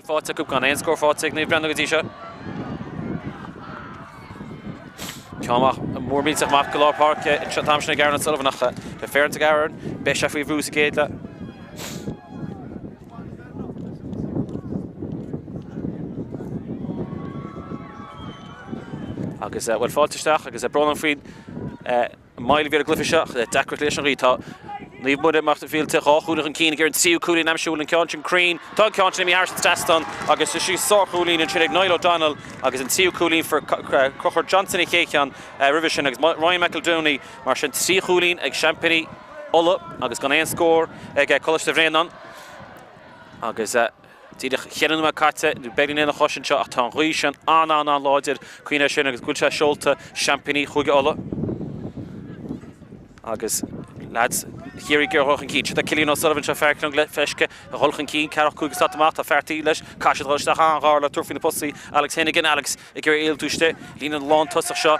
Faighte acu gan aon scór faighte ag Naomh Breandán go dtí seo. Ceann amach mór millteach amach go lár páirce anseo an t-am sin ag Aaron O'Sullivan ach le féachaint ag Aaron beidh sé faoi bhrú sa gcéad leath. Agus bhuel fáilte isteach agus brón orm faoin moill a bhí ar an gcluiche seo ach deacracht leis an ghaoth. Tá Naomh Muire Machaire Fíolta 2 chúilín chun cinn ag iarraidh an tríú cúilín a aimsiú. Bhfuil an ceann sin cruinn? Tá an ceann sin imithe thar an trasnán agus is í sárchúilín ansin ag Niall O'Donnell agus an tríú cúilín fuair Conchúr Johnson an chéad cheann roimhe sin agus Ryan McEldowney mar sin 3 chúilín ag seaimpíní Uladh agus gan aon scór ag Coláiste Bhréanainn agus Díreach cheithre nóiméad caite, nó beagnach lena chois anseo ach tá an ghaoth sin an-an-an-láidir, cuimhnigh air sin agus go bhfuil sé seolta, seaimpíní Chúige Uladh agus leaids Chiarraí ag iarraidh dul chun cinn. Seo Cillian O'Sullivan seo fear Chionn Fleisce a dhul chun cinn, ceathracha cúig slat amach, tá fear taobh leis, caithfidh siad dhul isteach an-ghar le tabhairt faoi na postaí, Alex Hennigan, Alex ag iarraidh éalú istigh. Líne an lántosach seo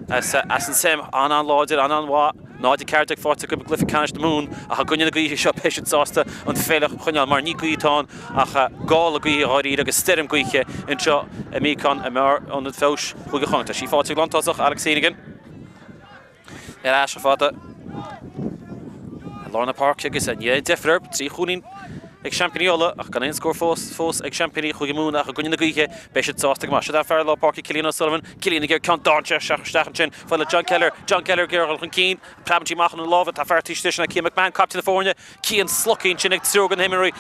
as an Sem an-an-láidir, an-an-mhaith. 0-14 faighte acu i gcluiche ceannais na Mumhan ach i gcoinne na gaoithe seo beidh siad sásta an pheil a choinneáil mar ní gaoth atá ann ach gála gaoithe dháiríre agus stoirm gaoithe anseo i Míocán i mBarr Ionad Feabhais Chúige Chonnacht. Tá sí faighte ag lántosach Alex Hennigan. Ar ais chomh fada i lár na páirce agus ní aon deifir orthu, 3 chúilín ag seaimpíní Uladh ach gan aon scór fós fós ag seaimpíní Chúige Mumhan ach i gcoinne na gaoithe beidh siad sásta go maith. Seo fear lár páirce Cillian O'Sullivan, Cillian ag iarraidh ceann dainséarach isteach ansin, fad le John Kelleher, John Kelleher ag iarraidh dul chun cinn, preabann sí amach óna lámha, tá fear taobh istigh sin Cian McMahon, captaen na foirne, Cian slogtha ansin ag triúr de na himreoirí,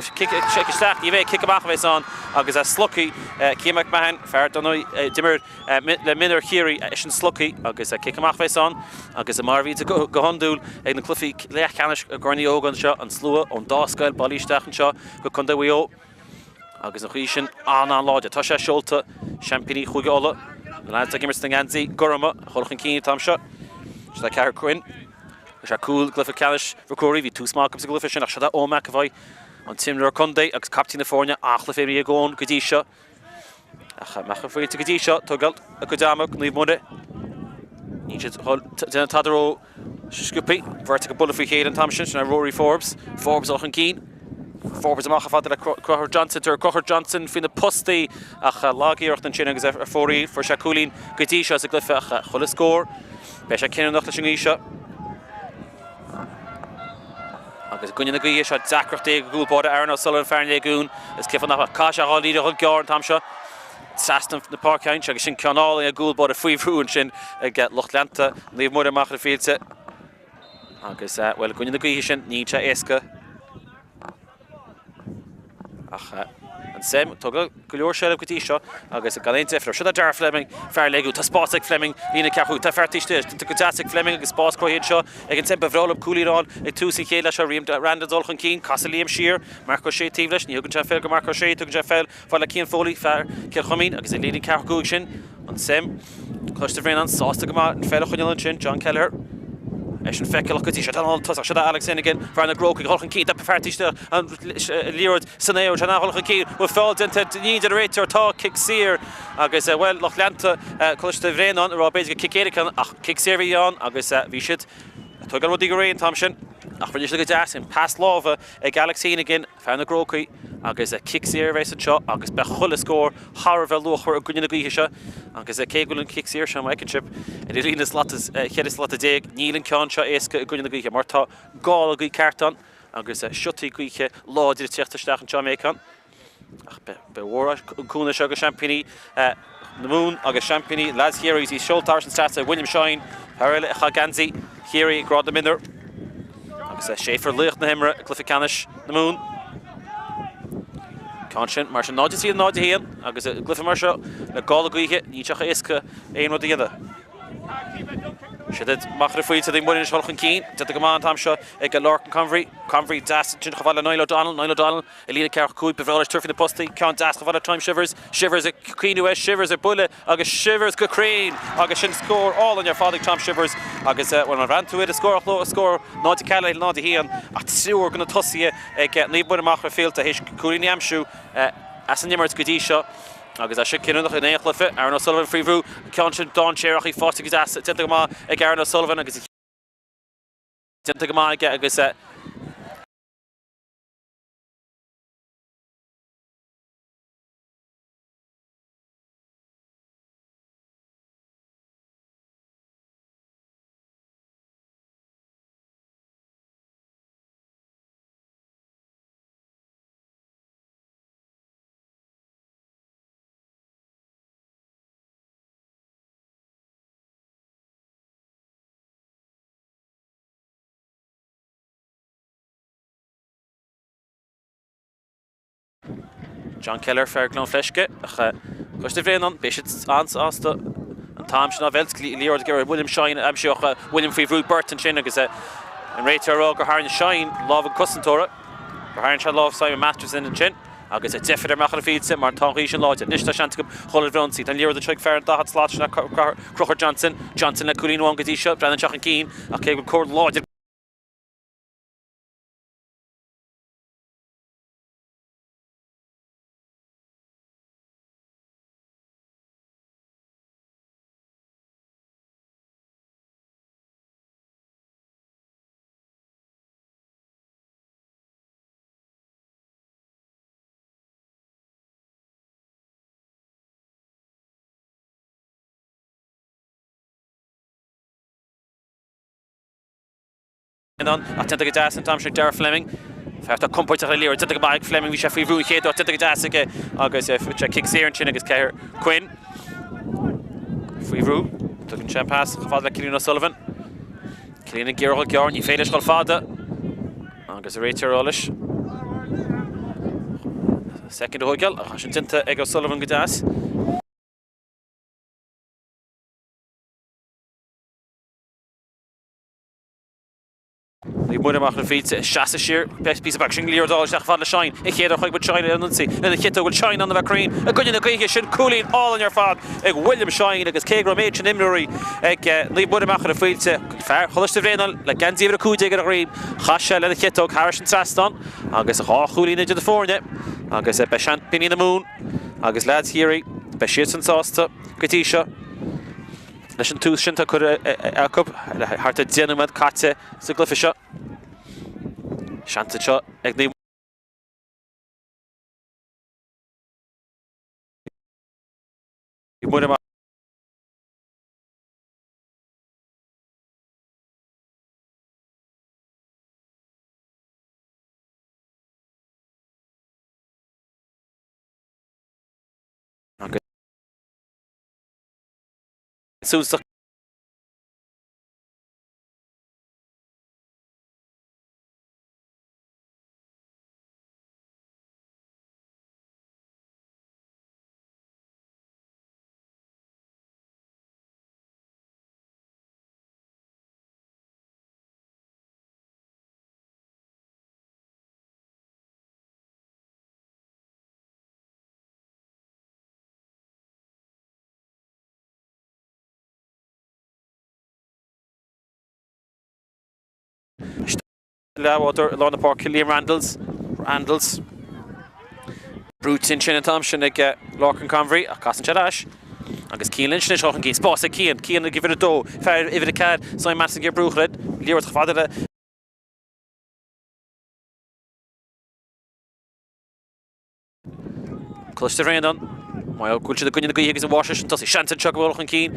cic isteach, ní bheidh, cic amach a bheas ann agus slogtha Cian McMahon, fear d'imir le mionúir Chiarraí eisean slogtha agus cic amach a bheas ann agus mar a bhíonn go hiondúil ag na cluichí leathcheannais i gCorn Uí Ógáin anseo, an slua ón dá scoil bailithe isteach anseo go Contae Mhaigh Eo agus an ghaoth sin an-an-láidir. Tá sé seolta, seaimpíní Chúige Uladh, na lads ag imirt sna geansaí gorma a dhul chun cinn an t-am seo. Seo ceathair Quinn. Is é cúl i gcluiche ceannais Mhic Ruairí, bhí tús maith acu sa gcluiche sin ach seo é Eoin McEvoy, an t-imreoir contae agus captaen na foirne, an-chluiche imeartha ag Eoin go dtí seo. Ach Machaire Fíolta go dtí seo, tógáil a gcuid ama, Naomh Muire. Níl siad ag déanamh tada ró sciobtha. Beirt ag bualadh faoi chéile an t-am sin, sin é Rory Forbes. Forbes dul chun cinn. Forbes amach chomh fada le Conchúr Johnson. Tabhair Conchúr Johnson faoi na postaí ach lag-iarracht ansin agus ar fóraoil. Fuair sé cúilín go dtí seo sa gcluiche ach chuile scór. Beidh sé cinniúnach leis an ngaoth seo. Agus i gcoinne na gaoithe seo deacrachtaí ag an gcúl báire Aaron O'Sullivan, fear an Léigiúin. Is cluiche nach caithfidh sé a dhul iarraidh a dhul gearr an t-am seo. Trasna na páirce anseo agus sin ceann álainn ag gcúl báire faoi bhrú ansin ag lucht leanta Naomh Muire Machaire Fíolta. Agus bhuel i gcoinne na gaoithe sin níl sé éasca. Ach an Sem, tugadh go leor seilbh go dtí seo agus gan aon deifir. Seo é Darragh Fleming, fear Léigiúin. Tá spás ag Fleming, líne ceathrú. Tá fear taobh istigh. Déanta go deas ag Fleming agus spás cruthaithe anseo ag an Sem. Ba bhreá leo cúilín a fháil ag tús an chéad leath seo. Liam Randall dul chun cinn. Casadh Liam siar. Marc Ó Sé taobh leis. Ní thugann sé an pheil go Marc Ó Sé. Tugann sé an peil fad le Cian Foley, fear Chill Chuimín agus i líne ceathrú cúig sin an Sem. Coláiste Bhréanainn sásta go maith an pheil a choinneáil ansin. John Kelleher. Eisean feiceálach go dtí seo. Tá an tosach. Seo é Alex Hennigan, fear na gCrócaigh, ag dul chun cinn. Tá fear taobh istigh an liathróid san aer. Sé an dul chun cinn. Bhfuil feall déanta ní deir an réiteoir. Tá cic saor agus bhuel lucht leanta Coláiste Bhréanainn ag rá b'fhéidir gur cic éirice ann ach cic saor a bhí ann agus bhí siad ag tógáil rudaí go réidh an t-am sin. Ach rinne siad go deas. An pas láimhe ag Alex Hennigan. Fear na gCrócaigh agus cic saor a bheas anseo agus beidh chuile scór thar a bheith luachmhar i gcoinne na gaoithe seo agus cé go bhfuil an cic saor seo, má fheiceann sibh, ar líne slata, 14 slata, níl an ceann seo éasca i gcoinne na gaoithe mar tá gála gaoithe ceart ann agus siotaí gaoithe láidre ag teacht isteach anseo i Macon. Ach ba mhór an cúnamh seo go seaimpíní na Mumhan agus seaimpíní Lads Chiarraí is í seolta thar an trasnán ag William Shine, fear eile a chaith geansaí Chiarraí ag grád na mionúr. Agus Schaefer laoch na himeartha i gcluiche ceannais na Mumhan. Ceann sin, mar sin 0-3 0-1 agus i gcluiche mar seo le gála gaoithe níl sé chomh éasca aon rud a dhéanamh. Siad iad Machaire Fíolta Naomh Muire anois ag dul chun cinn. Déanta go maith an t-am seo ag Lorcan Convery. Convery deas ansin chomh fada le Niall O'Donnell. Niall O'Donnell I líne ceathracha 5, ba bhreá leis tabhairt faoi na postaí. Ceann deas chomh fada le Tom Shivers. Shivers ag cuimhniú air, Shivers ag buille agus Shivers go cruinn! Agus sin scór álainn ar fad ag Tom Shivers agus, bhuel, má bhreathnaíonn tú ar an scór, scór 0-4 le 0-1 ach triúr de na tosaithe ag Naomh Muire Machaire Fíolta théis cúilíní a aimsiú as an imirt go dtí seo agus é sin cinniúnach in aon chluiche. Aaron O'Sullivan faoi bhrú, an ceann sin dainséarach, í faighte go deas, déanta go maith ag Aaron O'Sullivan agus déanta go maith aige agus. John Kelleher, fear Ghleann Fleisce, ach Coláiste Bhréanainn, beidh siad an-sásta an t-am sin á mheilt. Liathróid ag iarraidh William Shine a aimsiú ach William faoi bhrú beirt ansin agus an réiteoir ag rá gur tharraing Shine lámh an cosantóra, gur tharraing sé lámh Simon Masterson ansin agus deifir ar Mhachaire Fíolta mar tá an ghaoth sin láidir. Anois tá seans acu dhul ar ionsaí. Tá an liathróid anseo ag fear an 40 slat sin Conchúr Johnson. Johnson le cúilín amháin go dtí seo, breathnaíonn sé chun cinn ach cé go bhfuil cóir láidir. Ann ach déanta go deas an t-am sin ag Darragh Fleming. Fear atá compordach le liathróid, déanta go maith ag Fleming, bhí sé faoi bhrú an chéad uair, déanta go deas aige agus fuair sé cic saor ansin agus Ceithir Quinn faoi bhrú. Tugann sé an pas chomh fada le Cillian O'Sullivan. Cillian ag iarraidh dhul gearr, ní féidir leis dhul fada agus an réiteoir eolais. Soicind a thógáil ach tá sin déanta ag O'Sullivan go deas. Naomh Muire Machaire Fíolta ag seasamh siar píosa beag. Sin liathróid isteach fad le Shine. An chéad uair a chonaic muid Shine ar an ionsaí lena chiotóg. Bhfuil Shine in ann a bheith cruinn i gcoinne na gaoithe? Sin cúilín álainn ar fad ag William Shine agus cé go raibh an méid sin imreoirí ag Naomh Muire Machaire Fíolta, fear Choláiste Bhréanainn le geansaí uimhir 15 ar a dhroim, chaith sé lena chiotóg thairis an trasnán agus dhá chúilín idir na foirne agus beidh seaimpíní na Mumhan agus leaids Chiarraí, beidh siadsan sásta go dtí seo. Leis an tús sin atá curtha acu, le thart ar 10 nóiméad caite sa gcluiche seo. Seans anseo ag Naomh Muire Agus suntasach. Leathbhádóir i lár na páirce Liam Randles, Randles. Brúite ansin an t-am sin ag Lorcan Convery ach casann sé ar ais. Agus Cian Lynch anois chun cinn. Spás ag Cian. Cian ag uimhir 2. Fear uimhir 4. Simon Masterson ag brú air. Liathróid chomh fada le. Coláiste Bhréanainn, Maigh Eo, go bhfuil siad i gcoinne na gaoithe agus an bháisteach sin tosaigh. Seans anseo go bhfuil chun cinn.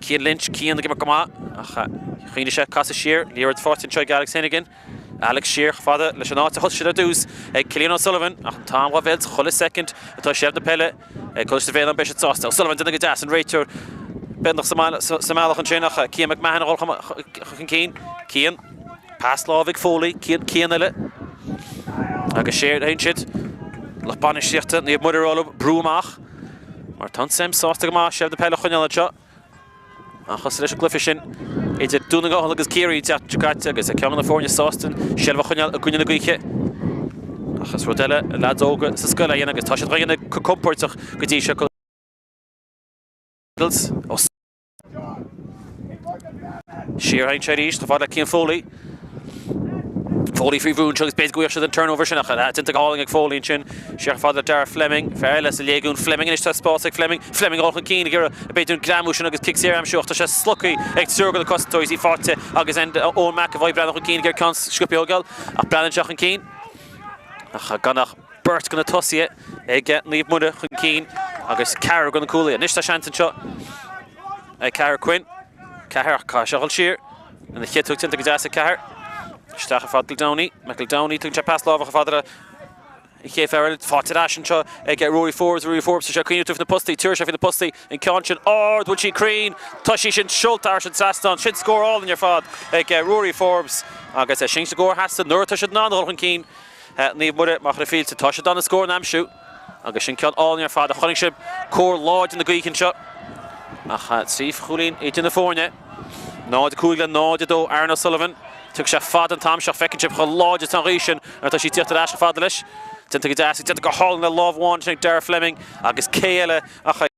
Cian Lynch, Cian ag imirt go maith ach choinnigh sé casadh siar. Liathróid faighte anseo ag Alex Hennigan. Alex siar chomh fada leis an áit a thosaigh siad ar dtús ag Cillian O'Sullivan ach an t-am dhá mheilt chuile soicind atá seilbh na peile ag Coláiste Bhréanainn beidh siad sásta. O'Sullivan déanamh go deas an réiteoir beagnach sa mbealach ansin ach Cian McMahon a dhul chun cinn. Cian. Pas láimhe ag Foley, Cian eile agus siar a théann siad. Lucht bainistíochta Naomh Muire ag rá leo brú amach mar tá an Sam sásta go maith seilbh na peile a choinneáil anseo. An-chosúil leis an gcluiche sin idir Dún na nGall agus Ciarraí an tseachtain seo caite agus ceann de na foirne sásta an seilbh a choinneáil i gcoinne na gaoithe. Ach is rud eile leaids óga sa scoil a dhéanamh agus tá siad á dhéanamh go compordach go dtí seo. Siar a théann sé arís, chomh fada le Cian Foley. Foley faoi bhrú anseo agus b'fhéidir go bhfuigheadh siad an turnover sin ach déanta go hálainn ag Foley ansin. Siar chomh fada le Darragh Fleming, fear eile sa Léigiún Fleming anois tá spás ag Fleming. Fleming dul chun cinn ag iarraidh b'fhéidir an greamú sin agus cic saor a aimsiú ach tá sé slogtha ag triúr de na cosantóirí is í faighte agus Eoin McEvoy breathnú chun cinn ag iarraidh ceann sciobtha a thógáil ach breathnaíonn sé chun cinn ach gan ach beirt de na tosaithe ag Naomh Muire chun cinn agus ceathrar de na cúlaithe. Anois tá seans anseo ag Ceathair Quinn. Ceathair ach caithfidh sé a dhul siar. Ina chéad tug déanta go deas ag Ceathair. Isteach ar fad McEldowney. McEldowney tugann sé pas láimhe chomh fada le an chéad fear eile. Faighte ar ais anseo ag Rory Forbes. Rory Forbes tá sé ag cuimhneamh faoi na postaí. Tabharfaidh sé faoi na postaí. An ceann sin ard, bhfuil sí cruinn? Tá sí sin seolta thar an trasnán. Sin scór álainn ar fad ag Rory Forbes agus sin scór a theastaigh nuair atá siad in ann a dhul chun cinn. Naomh Muire, Machaire Fíolta. Tá siad in ann na scóranna a aimsiú. Agus sin ceann álainn ar fad. Chonaic sibh cóir láidir na gaoithe anseo. Ach 3 chúilín idir na foirne. 0-5 le 0-2 Aaron O'Sullivan. Thug sé fada an t-am seo. Feiceann sibh chomh láidir atá an ghaoth sin nuair atá sí ag tíocht ar ais chomh fada leis. Déanta go deas, déanta go hálainn le lámh amháin sin ag Darragh Fleming agus cé eile ach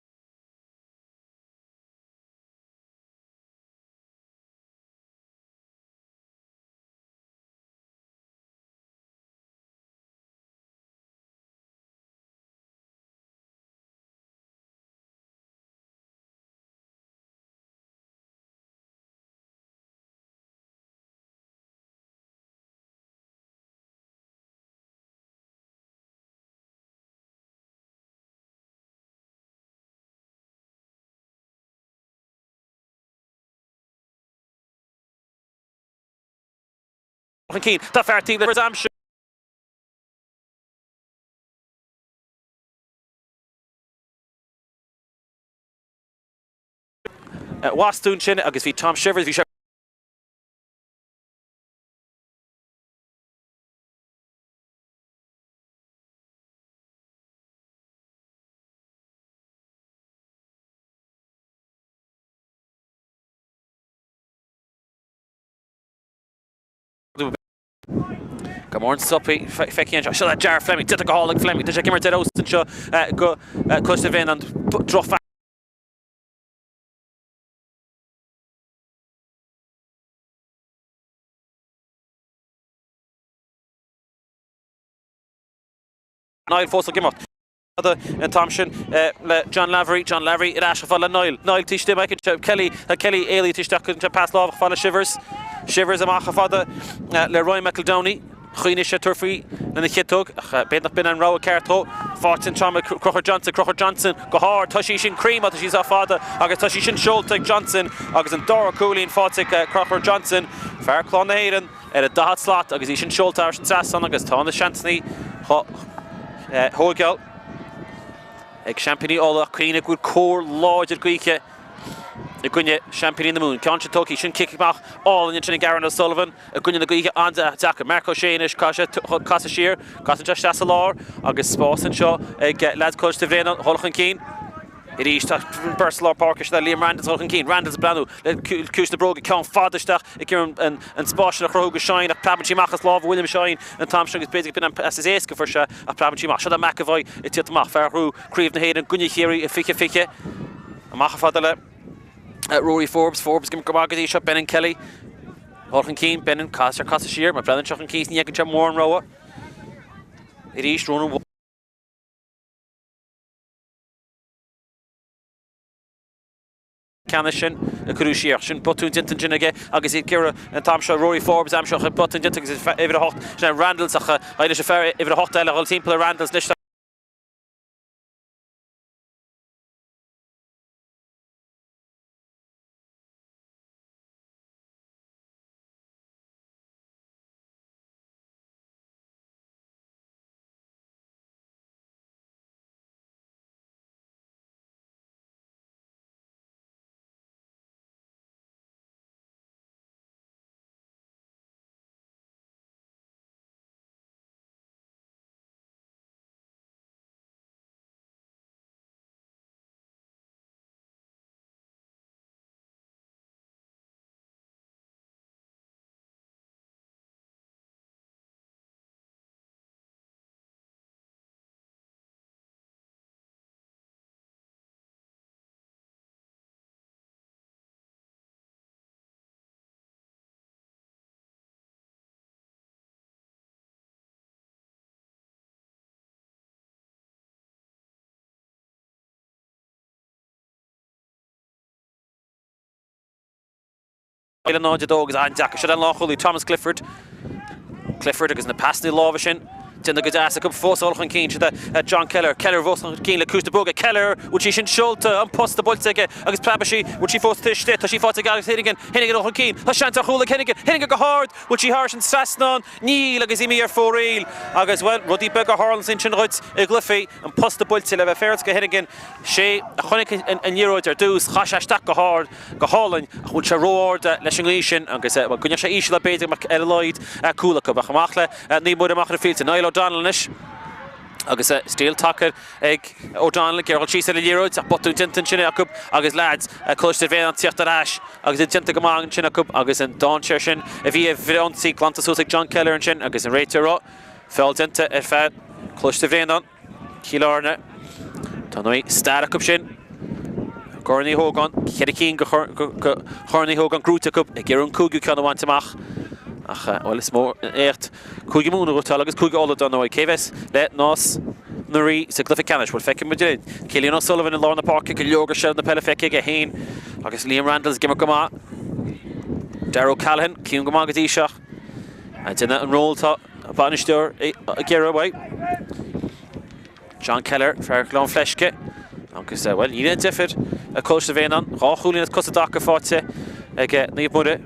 chun cinn. Tá fear taobh le aimsiú. Bhostún sin agus bhí Tom Shivers, bhí sé. Go mór an-sciobtha feicthe anseo. Seo Darragh Fleming, déanta go hálainn ag Fleming. Tá sé ag imirt ar fheabhas anseo go Coláiste Bhréanainn droch Niall fós ag imeacht. An t-am sin le John Lavery, John Lavery ar ais chomh fada le Niall. Niall taobh istigh, Michael Kelly, tá Kelly éalaithe taobh isteach go pas láimhe chomh fada le Shivers. Shivers amach chomh fada le Ryan McEldowney. Chuimhnigh sé tabhairt faoi lena chiotóg ach b'fhéidir nach b'in an rogha ceart dó. Faighte an t-am ag Conchúr Johnson, Conchúr Johnson go hard. Tá sí sin cruinn má tá sí sách fada agus tá sí sin seolta ag Johnson agus an dara cúilín faighte ag Conchúr Johnson, fear Clann na hÉireann. ar an 40 slat agus í sin seolta thar an trasnán agus tá na seansanna á dtógáil ag seaimpíní Uladh ach cuimhnigh go bhfuil cóir láidir gaoithe i gcoinne seaimpíní na Mumhan. Ceann sin tógtha, sin cic amach álainn ansin ag Aaron O'Sullivan i gcoinne na gaoithe an-deacair. Mark O'Shea anois, caithfidh sé casadh siar, casann sé isteach sa lár agus spás anseo ag leaids Choláiste Bhréanainn a dhul chun cinn. Arís tá beirt sa lár páirce, sin é Liam Randles ag dul chun cinn. Randles ag breathnú le ciumhais na bróige, ceann fada isteach ag iarraidh an spás sin a chruthú go Shine ach preabann sí amach as lámha William Shine an t-am sin agus b'fhéidir go b'in an pas is éasca a fuair sé ach preabann sí amach. Seo é McEvoy ag tíocht amach, fear a ghnóthaigh Craobh na hÉireann i gcoinne Chiarraí i 2020. Amach chomh fada le Rory Forbes, Forbes go maith go dtí seo, Brennan Kelly ag dul chun cinn, Brennan caithfidh sé casadh siar, má breathnaíonn sé chun cinn ní fheiceann sé mórán rogha. Arís Ronan. ceannais sin a cuireadh siar. Sin botún déanta ansin aige agus iad ag iarraidh an t-am seo Rory Forbes am seo botún déanta agus uimhir 8 sin é Randles ach éirigh leis an fear uimhir 8 eile a dhul timpeall ar Randles anois. 0-2 agus an-deacair. Seo é an lánchúlaí Thomas Clifford. Clifford agus na pasanna láimhe sin déanta go deas acu fós dul chun cinn. Seo é John Kelleher. Kelleher fós chun cinn le ciumhais na bróige. Kelleher, bhfuil sí sin seolta, an posta buailte aige agus preabfaidh sí, bhfuil sí fós istigh, tá sí faighte ag Alex Hinnigan. Hinnigan dul chun cinn. Tá seans ar chúl ag Hinnigan. Hinnigan go hard, bhfuil sí thar an trasnán? Níl agus imithe ar fóraoil. Agus, bhuel, rudaí beaga a tharlaíonn ansin dhuit i gcluichí. An posta buailte le bheith féaráilte go Hinnigan. Sé a chonaic an liathróid ar dtús, chaith sé isteach go hard, go hálainn, ach bhfuil sé ró-ard leis an ngaoth sin agus, bhuel, go mbeadh sé íseal b'fhéidir go mbeadh ar a laghad cúl acu. Ach amach le Naomh Muire amach ar an bhfílte. Niall O'Donnell anois. Agus stiall tagtha ag O'Donnell ag iarraidh dul síos ar an liathróid ach botún déanta ansin acu agus leaids Coláiste Bhréanainn tíocht ar ais agus iad déanta go maith ansin acu agus an dainséar sin a bhí i bhfrionsaí glanta suas ag John Kelleher ansin agus an réiteoir ag rá feall déanta ar fear Coláiste Bhréanainn, Cill Airne. Tá ndóigh stair acu sin. Corn Uí Hógáin, 4 cinn de Chorn Uí Hógáin gnóite acu ag iarraidh an cúigiú ceann a bhaint amach. Ach, bhuel, is mór an éacht Cúige Mumhan a ghnóthachtáil agus Cúige Uladh, dar ndóigh. Cé bheas le Nás na Rí sa gcluiche ceannais? Bhuel, feicfidh muid linn. Cillian O'Sullivan i lár na páirce, go leor de sheilbh na peile feicthe aige féin agus Liam Randles ag imirt go maith. Darragh O'Callaghan, ciúin go maith go dtí seo. Ag déanamh an ról atá an bainisteoir ag iarraidh uaidh. John Kelleher, fear Ghleann Fleisce, agus, bhuel, níl aon deifir ag Coláiste Bhréanainn, 2 chúilín as cos i dtaca faighte ag Naomh Muire.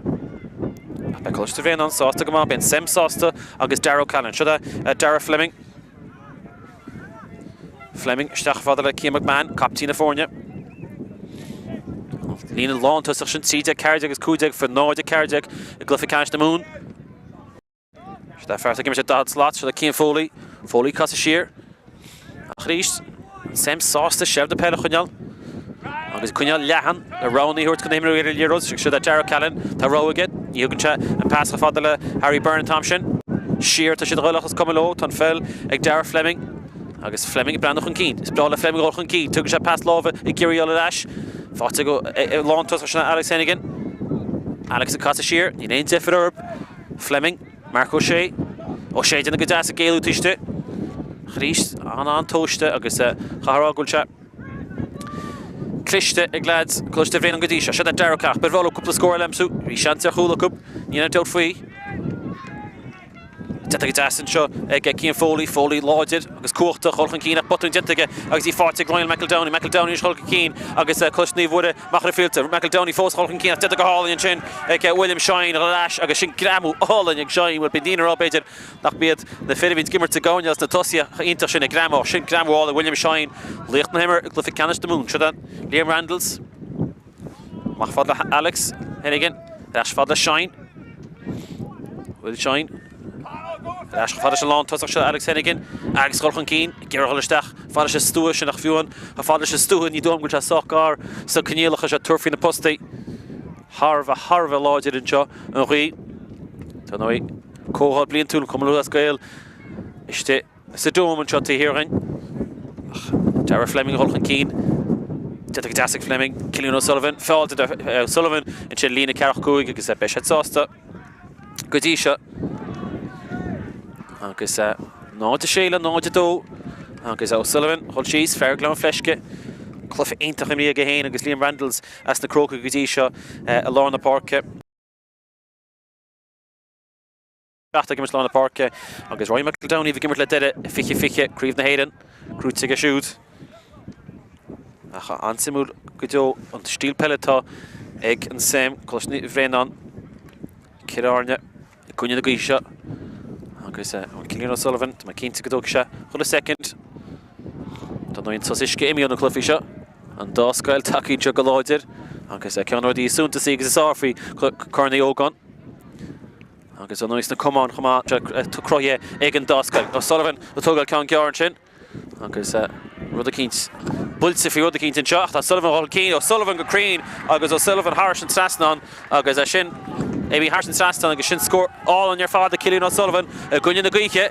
Ach beidh Coláiste Bhréanainn sásta go maith, beidh an SEM sásta agus Darragh O'Callaghan. Seo é Darragh Fleming. Fleming isteach fada le Cian McMahon, caiptín na foirne. Líne lántosach sin 13, 14 agus 15 faoi 0, 14 i gcluiche ceannais na Mumhan. Seo é fear atá ag imirt ar 40 slat, seo é Cian Foley. Foley ag casadh siar. Ach arís, an SEM sásta seilbh na peile a choinneáil. Agus coinneáil leathan le roghanna a thabhairt do na himreoirí ar an liathróid. Seo é Darragh O'Callaghan. Tá rogha aige. Ní thugann sé an pas chomh fada le Harry Byrne an t-am sin. Siar tá siad a dhul ach is cuma leo. Tá an pheil ag Darragh Fleming. Agus Fleming ag breathnú chun cinn. Is breá le Fleming a dhul chun cinn. Tugann sé pas láimhe ag iarraidh dul ar ais. Faighte ag lántosach sin Alex Hennigan. Alex ag casadh siar. Níl aon deifir orthu. Fleming, Marc O'Shea, O'Shea déanamh go deas ag éalú taobh istigh. Arís, an-an-tomhaiste agus caithfear a rá go bhfuil sé cliste ag leaids Coláiste Bhréanainn go dtí seo. Seo é Darragh O'Callaghan. Ba bhreá leo cúpla scór eile a aimsiú. Bhí seans ar chúl acu. Níl aon dabht faoi. Déanta go deas anseo ag Cian Foley. Foley láidir agus cumhachtach dul chun cinn ach botún déanta aige agus í faighte ag Ryan McEldowney. McEldowney anois dul chun cinn agus Coláiste Naomh Mhuire amach ar an bhfillte. McEldowney fós dul chun cinn ach déanta go hálainn ansin ag William Shine ar ais agus sin greamú álainn ag Shine. Bhuel, bíonn daoine ag rá b'fhéidir nach mb'iad na fir a bhíonn ag imirt i gcoirnéal is na tosaithe iontach sin ag greamú ach sin greamú álainn William Shine, laoch na himeartha i gcluiche ceannais na Mumhan. Seo é Liam Randles. Amach fad le Alex Hennigan. Ar ais fad le Shine. Will Shine. Ar ais chomh fada leis an lántosach seo Alex Hennigan. Alex dul chun cinn. Ag iarraidh dul isteach. Fad leis an stua sin ach fiú amháin chomh fada leis an stua ní dóigh liom go bhfuil sé sách gar sna coinníollacha seo tabhairt faoi na postaí. Thar a bheith thar a bheith láidir anseo an ghaoth. Dar ndóigh comhdháil bliantúil Chumann Lúthchleas Gael istigh sa Dome anseo taobh thiar dhinn. Ach Darragh Fleming a dhul chun cinn. Déanta go deas ag Fleming. Cillian O'Sullivan. Feall de O'Sullivan ansin líne ceathracha 5 agus beidh siad sásta go dtí seo. Agus 0-6 le 0-2 agus O'Sullivan dhul síos, fear Ghleann Fleisce. Cluiche iontach imrithe aige féin agus Liam Randles as na Crócaigh go dtí seo i lár na páirce. Seacht ag imirt lár na páirce agus Roy McEldowney ag imirt le Doire 20-20, Craobh na hÉireann gnóite aige siúd. Ach an-suimiúil go deo an stíl peile atá ag an SEM, Coláiste Bhréanainn, Cill Airne i gcoinne na gaoithe seo. Agus Cillian O'Sullivan, tá mé cinnte go dtógfaidh sé chuile soicind. Dar ndóigh an sos uisce imithe ó na cluichí seo. An dá scoil tagtha anseo go láidir agus ceann de na rudaí is suntasaí agus is fearr faoi Chorn Uí Ógáin. Agus ar ndóigh sna camáin chomh maith cruthaithe ag an dá scoil. O'Sullivan ag tógáil ceann gearr ansin agus rud eicínt buailte faoi rud eicínt anseo ach tá Sullivan dhul chun cinn. O'Sullivan go cruinn agus O'Sullivan thairis an trasnán agus é sin é thairis an trasnán agus sin scór álainn ar fad ag Cillian O'Sullivan i gcoinne na gaoithe.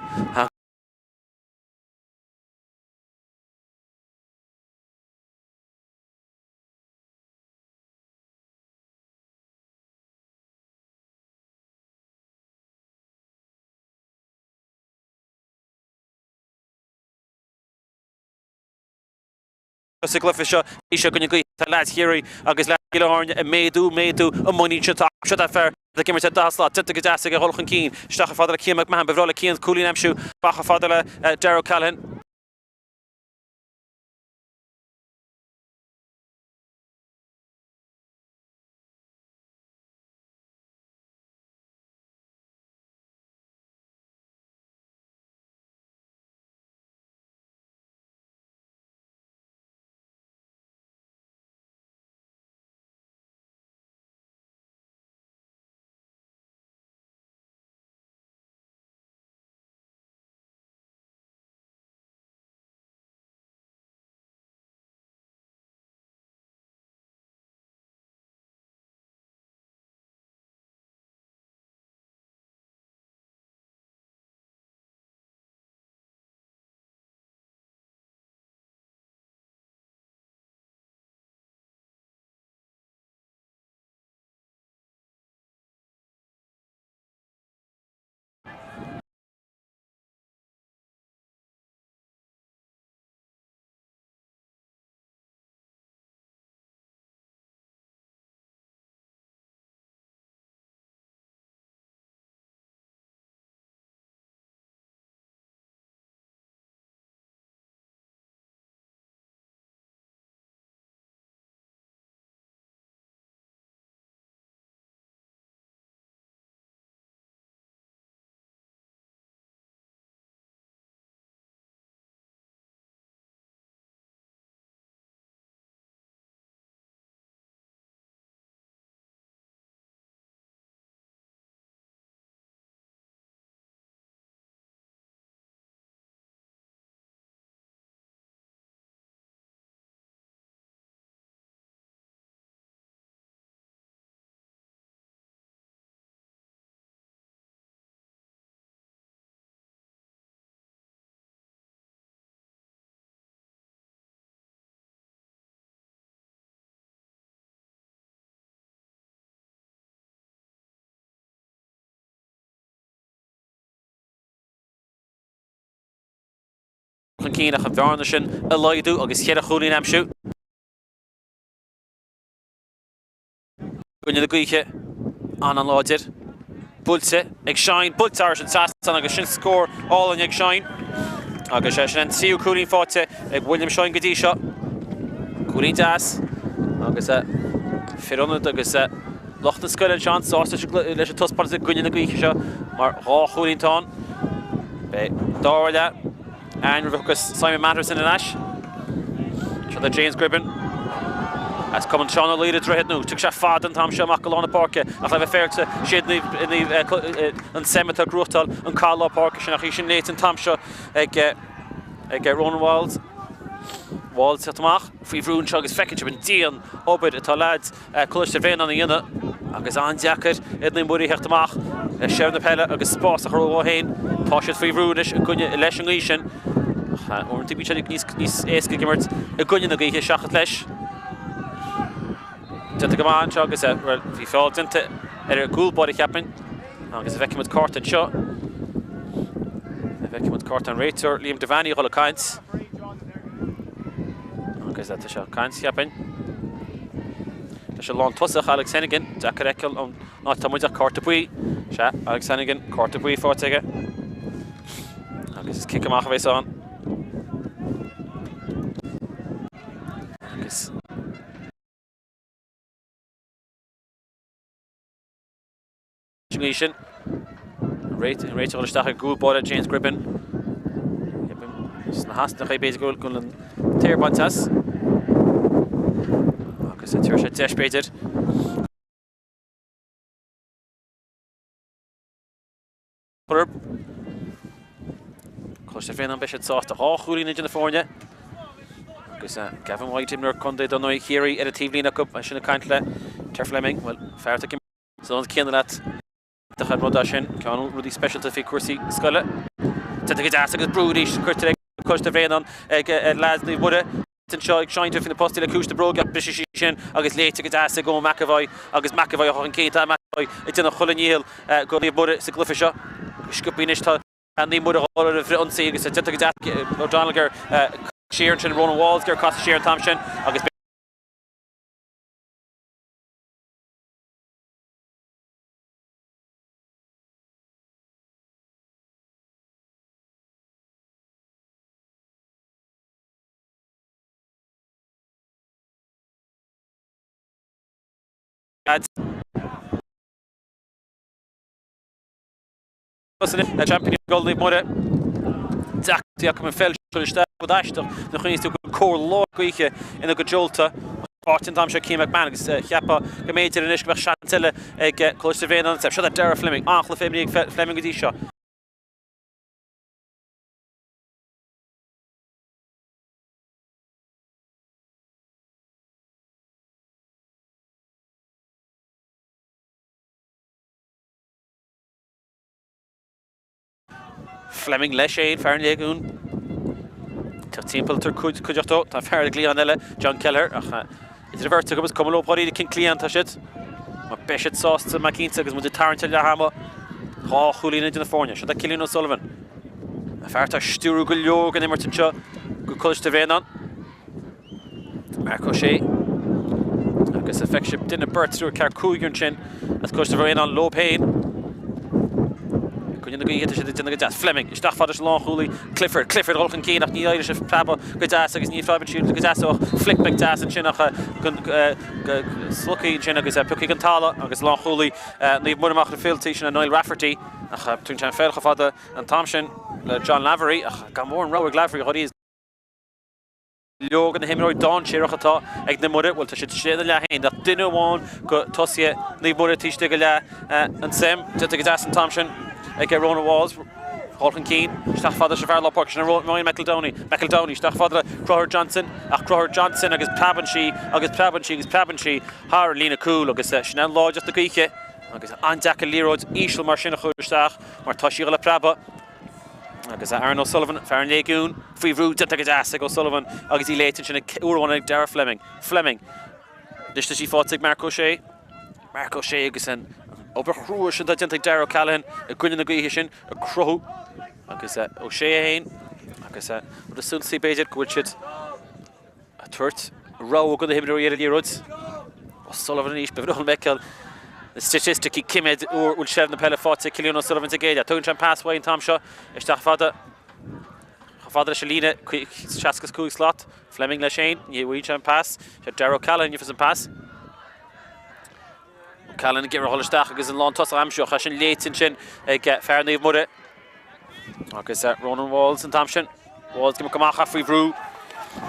Sa gcluiche seo, bhí sé i gcoinne gaoithe. Tá leaids Chiarraí agus leaids Chill Airne ag méadú, méadú a muinín sin. Tá seo é fear ag imirt ar 40 slat, déanta go deas aige a dhul chun cinn. Isteach chomh fada le Cian McMahon. Ba bhreá le Cian cúilín a aimsiú. Amach chomh fada le Darragh O'Callaghan. chun cinn ach an bhearna sin a laghdú agus cheithre chúilín a aimsiú. I gcoinne na gaoithe an-an-láidir. Buailte ag Shine, buailte thairis an trasnán agus sin scór álainn ag Shine. Agus é sin an tríú cúilín faighte ag William Shine go dtí seo. Cúilín deas agus fir ionaid agus lucht na scoile anseo an-sásta leis an taispeántas i gcoinne na gaoithe seo mar dhá chúilín atá ann. Beidh an dara leath ann roimh a thiocfas Simon Matterson ar ais. Seo do James Gribben as Cumann Seán Ó Laoire Droichead Nua. Tiocfaidh sé fada an t-am seo amach go lár na páirce ach le bheith féaráilte siad an Sam atá ag gnóthachtáil an cath lár páirce sin ach í sin léite an t-am seo ag ag Ronan Walls. Walls teacht amach faoi bhrú anseo agus feiceann sibh an dian obair atá leaids Coláiste Bhréanainn a dhéanamh agus an-deacair ar Naomh Muire theacht amach le seilbh na peile agus spás a chruthú dóibh féin. Tá siad faoi bhrú anois i gcoinne leis an ngaoth sin. Ach uaireanta bíonn sé níos, níos éasca ag imirt i gcoinne na gaoithe seachas leis. Déanta go maith anseo agus bhuel, bhí feall déanta ar an gcúl báire cheapfainn agus an bhfeicfidh muid cárta anseo. An bhfeicfidh muid cárta an réiteoir Liam Devaney a dhul ag caint. Agus tá sé ag caint, cheapfainn, leis an lántosach Alex Hennigan. Deacair a fheiceáil ón áit atá muid ach cárta buí. Sea, Alex Hennigan, cárta buí faighte aige. Agus is cic amach a bheas ann. Agus an sin. An réiteoir isteach ag gcúl báire James Gribben. Sna heasnacha b'fhéidir go bhfuil an t-aer bainte as. Agus tabharfaidh sé deis b'fhéidir. Coláiste Bhréanainn beidh siad sásta dhá chúilín idir na foirne. Agus Gavin White imreoir contae do ndóigh Chiarraí ar an taobhlíne acu ansin ag caint le Ter Fleming. Bhuel, fear atá san ionad céanna leat. Iontach an rud é sin, ceann de rudaí speisialta faoi chúrsaí scoile. Déanta go deas agus brú arís curtha ag Coláiste Bhréanainn ag leaids Naomh Muire. Anseo ag seinnt faoi na postaí le cúis na bróige ach briseann sí sin agus léite go deas ag Eoin McEvoy agus McEvoy a chun cinn. Tá McEvoy ag déanamh chuile ndícheall go Naomh Muire sa gcluiche seo. Go sciobtha anois tá Naomh Muire ag dul ar an bhfrithionsaí agus déanta go deas O'Donnell gur siar ansin Ronan Walls gur casadh siar an t-am sin agus Seaimpíní Scoil Naomh Muire. Deacrachtaí acu an pheil seo isteach rud aisteach nuair a chuimhníos tú go bhfuil cóir láidir gaoithe ina gcuid seolta. Áit an t-am seo Cian McMahon agus cheapfá go mb'fhéidir anois go mbeadh seans eile ag Coláiste Bhréanainn. Seo do Darragh Fleming. An-chluiche imeartha ag Fleming go dtí seo. Fleming leis féin, fear an Léigiúin. Teacht timpeall tar cuideachta dó. Tá fear ag cliathán eile, John Kelleher, ach idir an bheirt acu is cuma leo dháiríre cén cliathán atá siad. Mar beidh siad sásta, mar cinnte, agus muid ag tarraingt ar leath ama. Dhá chúilín idir na foirne. Seo do Cillian O'Sullivan. An fear atá ag stiúrú go leor den imirt anseo go Coláiste Bhréanainn. Marc O'Shea agus a feicfidh sibh duine, beirt, triúr, ceathair, cúigear ansin as Coláiste Bhréanainn leo féin. I gcoinne na gaoithe tá siad ag déanamh go deas. Fleming isteach fada leis an lánchúlaí Clifford. Clifford dul chun cinn ach ní éireoidh sé preabadh go deas agus ní phreabann siad go deas ach flick beag deas ansin ach go slogfaidh ansin agus piocfaidh an talamh agus lánchúlaí Naomh Muire amach na filtí sin Niall Rafferty ach tugann sé an pheil chomh fada an t-am sin le John Lavery ach gan mórán rogha ag Lavery dháiríre. Leor de na himreoirí dainséarach atá ag Naomh Muire, bhuel tá siad istigh ina leath féin, ach duine amháin go tosaithe Naomh Muire taobh istigh de leath an Sam. Déanta go deas an t-am sin ag Ronan Walls. Dhul chun cinn, isteach fada leis an bhfear lár páirce sin, Ryan McEldowney. McEldowney isteach fada le Conchúr Johnson, ach Conchúr Johnson agus preabann sí agus preabann sí agus preabann sí thar an líne cúil agus sin é láidreacht na gaoithe agus an-deacair liathróid íseal mar sin a chur isteach mar tá sí ag dul ag preabadh. Agus Aaron O'Sullivan, fear an Léigiúin, faoi bhrú, déanta go deas ag O'Sullivan agus í léite ansin ag uair amháin ag Darragh Fleming. Fleming. Anois tá sí faighte ag Mark O'Shea. Mark O'Shea agus an obair chrua sin atá déanta ag Darragh O'Callaghan i gcoinne na gaoithe sin ag cruthú agus O'Shea é féin. Agus rud is suntasaí b'fhéidir go bhfuil siad ag tabhairt rogha do na himreoirí ar an liathróid. O'Sullivan arís, ba bhreá liom a fheiceáil na staitisticí cé mhéad uair a bhfuil seilbh na peile faighte ag Cillian O'Sullivan sa gcéad leath. Tugann sé an pas uaidh an t-am seo isteach fada chomh fada leis an líne 65 slat. Fleming leis féin, ní bhfaigheann sé an pas. Sé Darragh O'Callaghan a gheofas an pas. O'Callaghan ag iarraidh a dhul isteach agus an lántosach a aimsiú ach é sin léite ansin ag fear Naomh Muire. Agus Ronan Walls an t-am sin. Walls ag imeacht amach ach faoi bhrú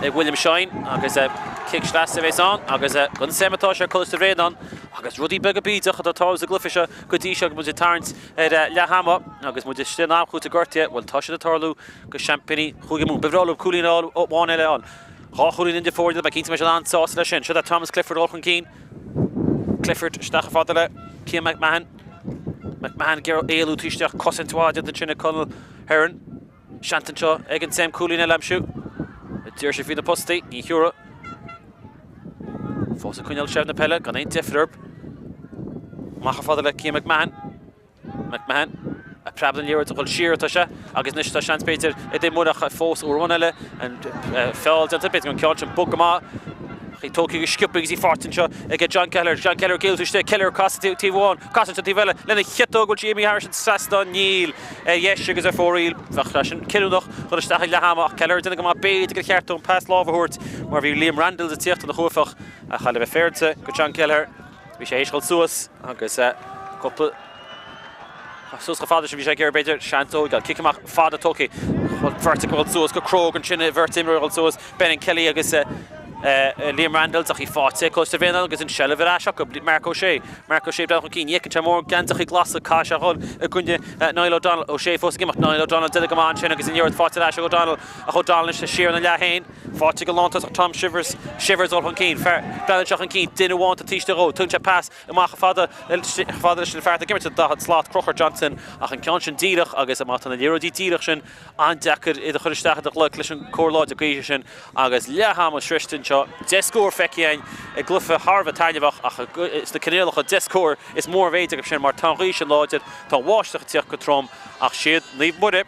ag William Shine agus cic sleasa a bheas ann agus gan suim atá sé Coláiste Bhréanainn agus rudaí beaga bídeach atá ag tarlú sa gcluiche seo go dtí seo agus muid ag tarraingt ar leath ama agus muid istigh in am chúiteamh gortaithe, bhuel tá siad ag tarlú do seaimpíní Chúige Mumhan. Ba bhreá leo cúilín amháin eile a fháil. Dhá chúilín idir foirne, beidh cinnte mbeidh siad an-sásta leis sin. Seo é Thomas Clifford ag dul chun cinn. Clifford isteach chomh fada le Cian McMahon. McMahon ag iarraidh éalú taobh istigh, cosaint mhaith déanta ansin ag Conall Heron. Seans anseo ag an Sam cúilín eile a aimsiú. D'iarr sé faoi na postaí, ní thiúrfaidh. Fós ag coinneáil seilbh na peile, gan aon deifir orthu. Amach chomh fada le Cian McMahon. McMahon ag preabadh den liathróid, ag dul siar atá sé agus anois tá seans b'fhéidir ag Naomh Muire ach fós uair amháin eile an feall déanta, b'fhéidir an ceann sin bog go maith ach í tógtha go sciobtha agus í faighte anseo ag John Kelleher. John Kelleher ag éalú istigh, Kelleher casadh taobh amháin, casadh an taobh eile lena chiotóg, bhfuil sí imithe thairis an trasnán? Níl, ar dheis agus ar fóraoil. Bheadh sé sin cinniúnach dhul isteach ag leath ama ach Kelleher ag déanamh go maith, b'fhéidir gur cheart dó an pas láimhe a thabhairt mar bhí Liam Randles ag tíocht ina chuaifeach ach le bheith féaráilte go John Kelleher. Bhí sé théis dhul suas agus cúpla suas chomh fada sin bhí sé ag iarraidh b'fhéidir seans a thógáil. Cic amach fada tógtha. Bheirt ag dul suas go cróga ansin bheirt imreoir ag dul suas Brendan Kelly agus Liam Randles ach í faighte ag Coláiste Bhréanainn agus an seilbh ar ais acu. Mark O'Shea. Mark O'Shea breathnú chun cinn. Ní fheiceann sé mórán geansachaí glasa. Caithfidh sé a dhul i gcoinne Niall O'Donnell. O'Shea fós ag imeacht. Niall O'Donnell déanamh go maith ansin agus an liathróid faighte ar ais ag O'Donnell ach O'Donnell anois siar ina leath féin. Faighte ag an lántosach Tom Shivers, Shivers dul chun cinn, fear breathnaíonn sé chun cinn, duine amháin taobh istigh dhó, tugann sé pas amach chomh fada chomh fada leis an fear atá ag imirt sa 40 slat, Crochúr Johnson, ach an ceann sin díreach agus má tá na liathróidí díreach sin an-deacair iad a chur isteach i do ghlac leis an cóir láidir gaoithe sin agus leath ama sroichte anseo. 10 scór feicthe againn i gcluiche thar a bheith taitneamhach ach sna cineálacha 10 scór is mór an mhéid acu sin mar tá an ghaoth sin láidir, tá an bháisteach ag tíocht go trom ach siad Naomh Muire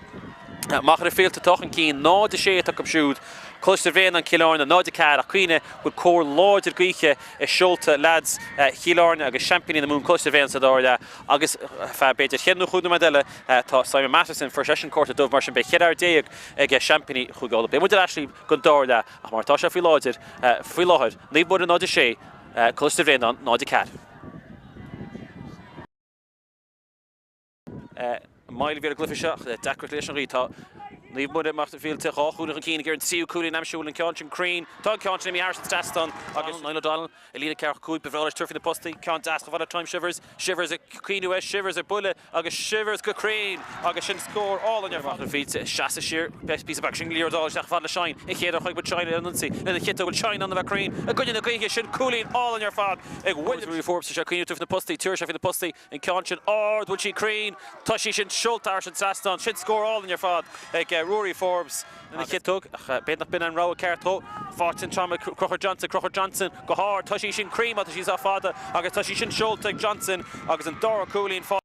Machaire Fíolta atá chun cinn, 0-6 atá acu siúd. Coláiste Bhréanainn, Cill Airne, 0-4 ach cuimhnigh go bhfuil cóir láidir gaoithe i seolta leaids Chill Airne agus seaimpíní na Mumhan, Coláiste Bhréanainn sa dara leath agus feadh b'fhéidir cheithre nó chúig nóiméad eile tá Simon Masterson, fuair seisean cárta dubh mar sin beidh 14 fhear ag seaimpíní Chúige Uladh. Beidh muid ar ais libh don dara leath ach mar atá sé faoi láidir faoi láthair, Naomh Muire 0-6, Coláiste Bhréanainn 0-4. Moill a bhí ar an gcluiche seo ach deacracht leis an ghaoth. Tá Naomh Muire Machaire Fíolta dhá chúilín chun cinn ag iarraidh an tríú cúilín a aimsiú. Bhfuil an ceann sin cruinn? Tá an ceann sin imithe thairis an trasnán agus Niall O'Donnell i líne ceathracha cúig. Ba bhreá leis tabhairt faoi na postaí. Ceann deas chomh fada le Tom Shivers. Shivers ag cuimhniú air. Shivers ag buille agus Shivers go cruinn agus sin scór álainn ar fad. Machaire Fíolta ag seasamh siar. Píosa beag sin liathróid isteach chomh fada le Shine. An chéad uair a chonaic muid Shine ar an ionsaí lena chiotóg. Bhfuil Shine in ann a bheith cruinn i gcoinne na gaoithe? Sin cúilín álainn ar fad ag William Forbes. Tá sé ag cuimhniú tabhairt faoi na postaí. Tabharfaidh sé faoi na postaí. An ceann sin ard, bhfuil sí cruinn? Tá sí sin seolta thairis an trasnán. Sin scór álainn ar fad ag Ruairí Forbes lena chiotóg, ach b'fhéidir nach b'in an rogha ceart dhó. Faighte an t-am ag Crochúr Johnson, Crochúr Johnson go hard. Tá sí sin cruinn má tá sí sách fada agus tá sí sin seolta ag Johnson agus an dara cúilín faighte.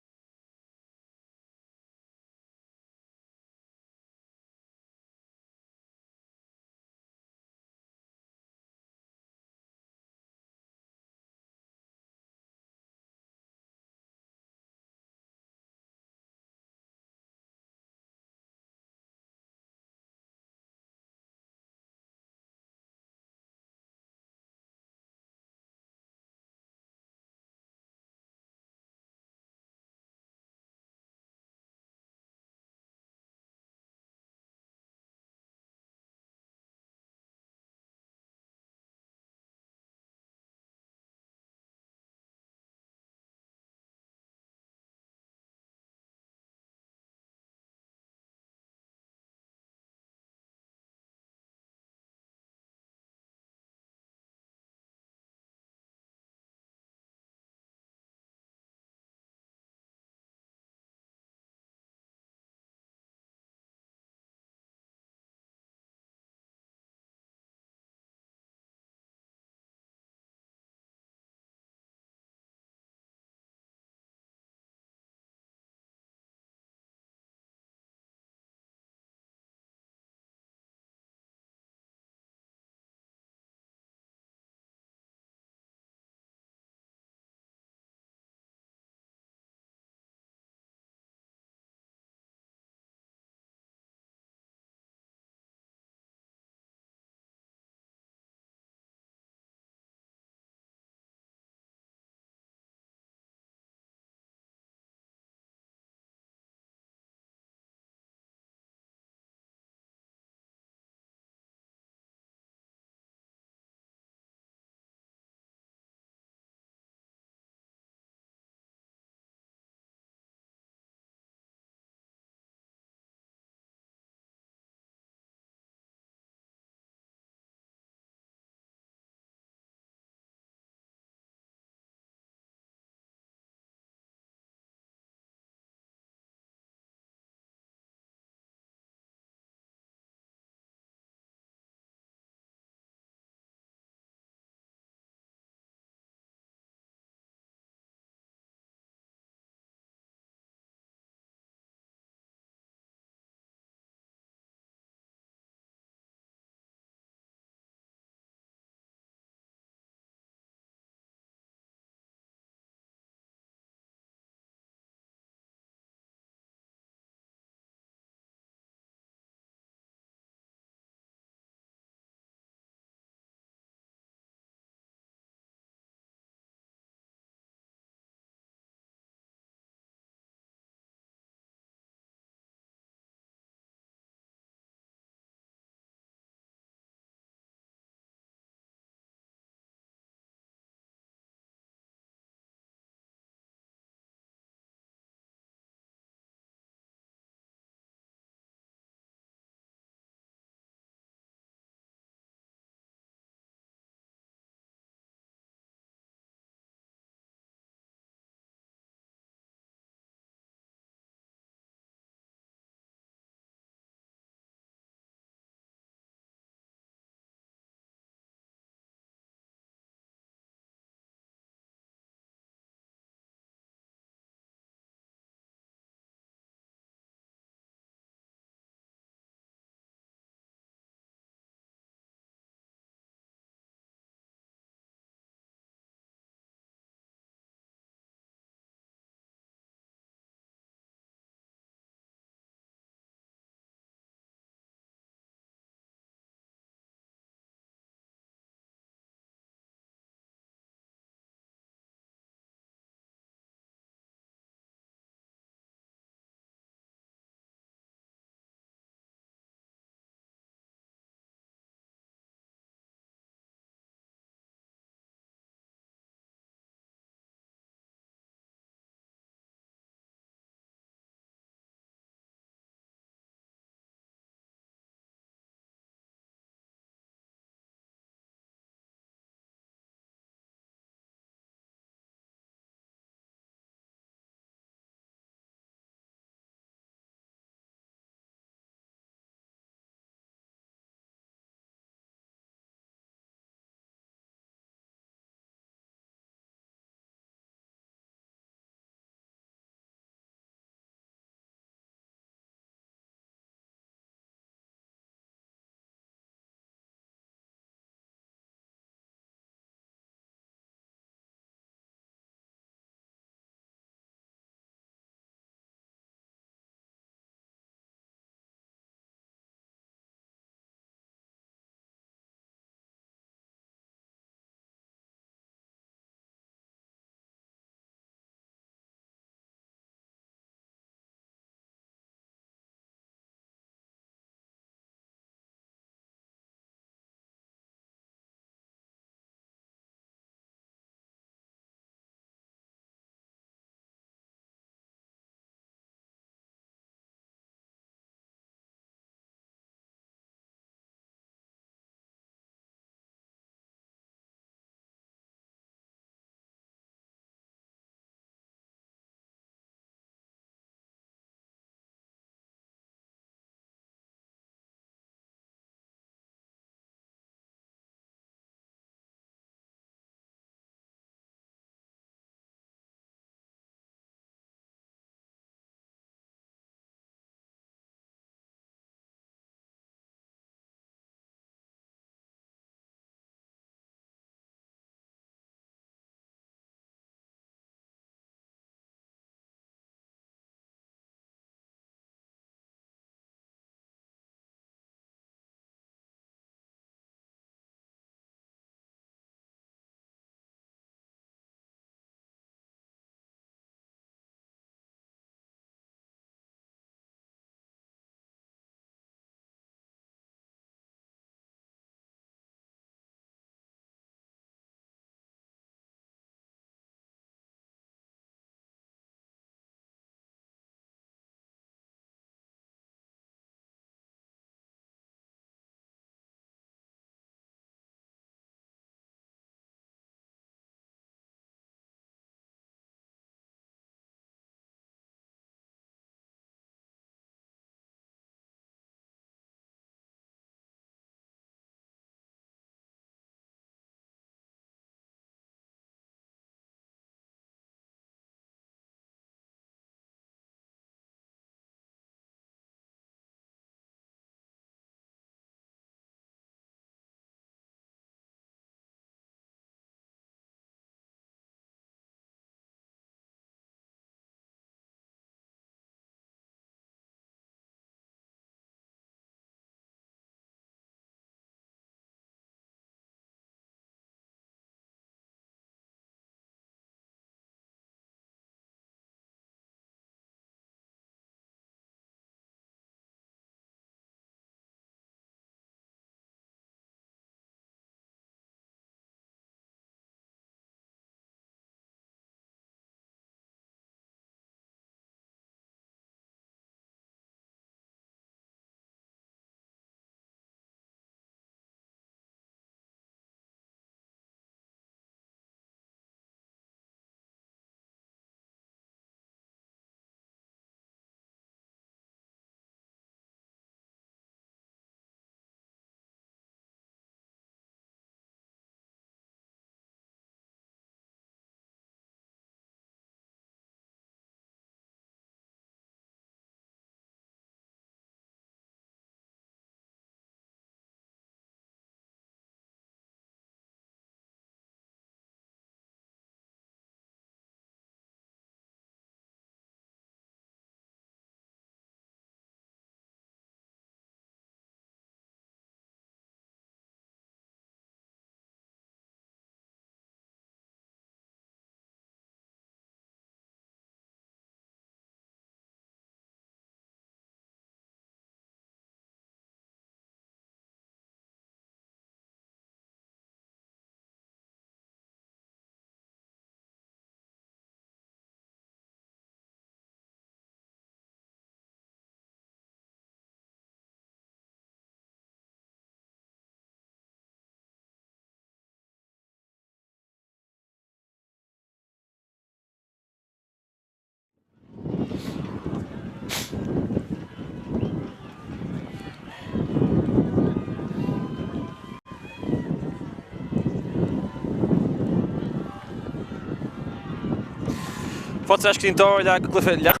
Fáilte ar ais go dtí an dara leath de chluiche leathcheannais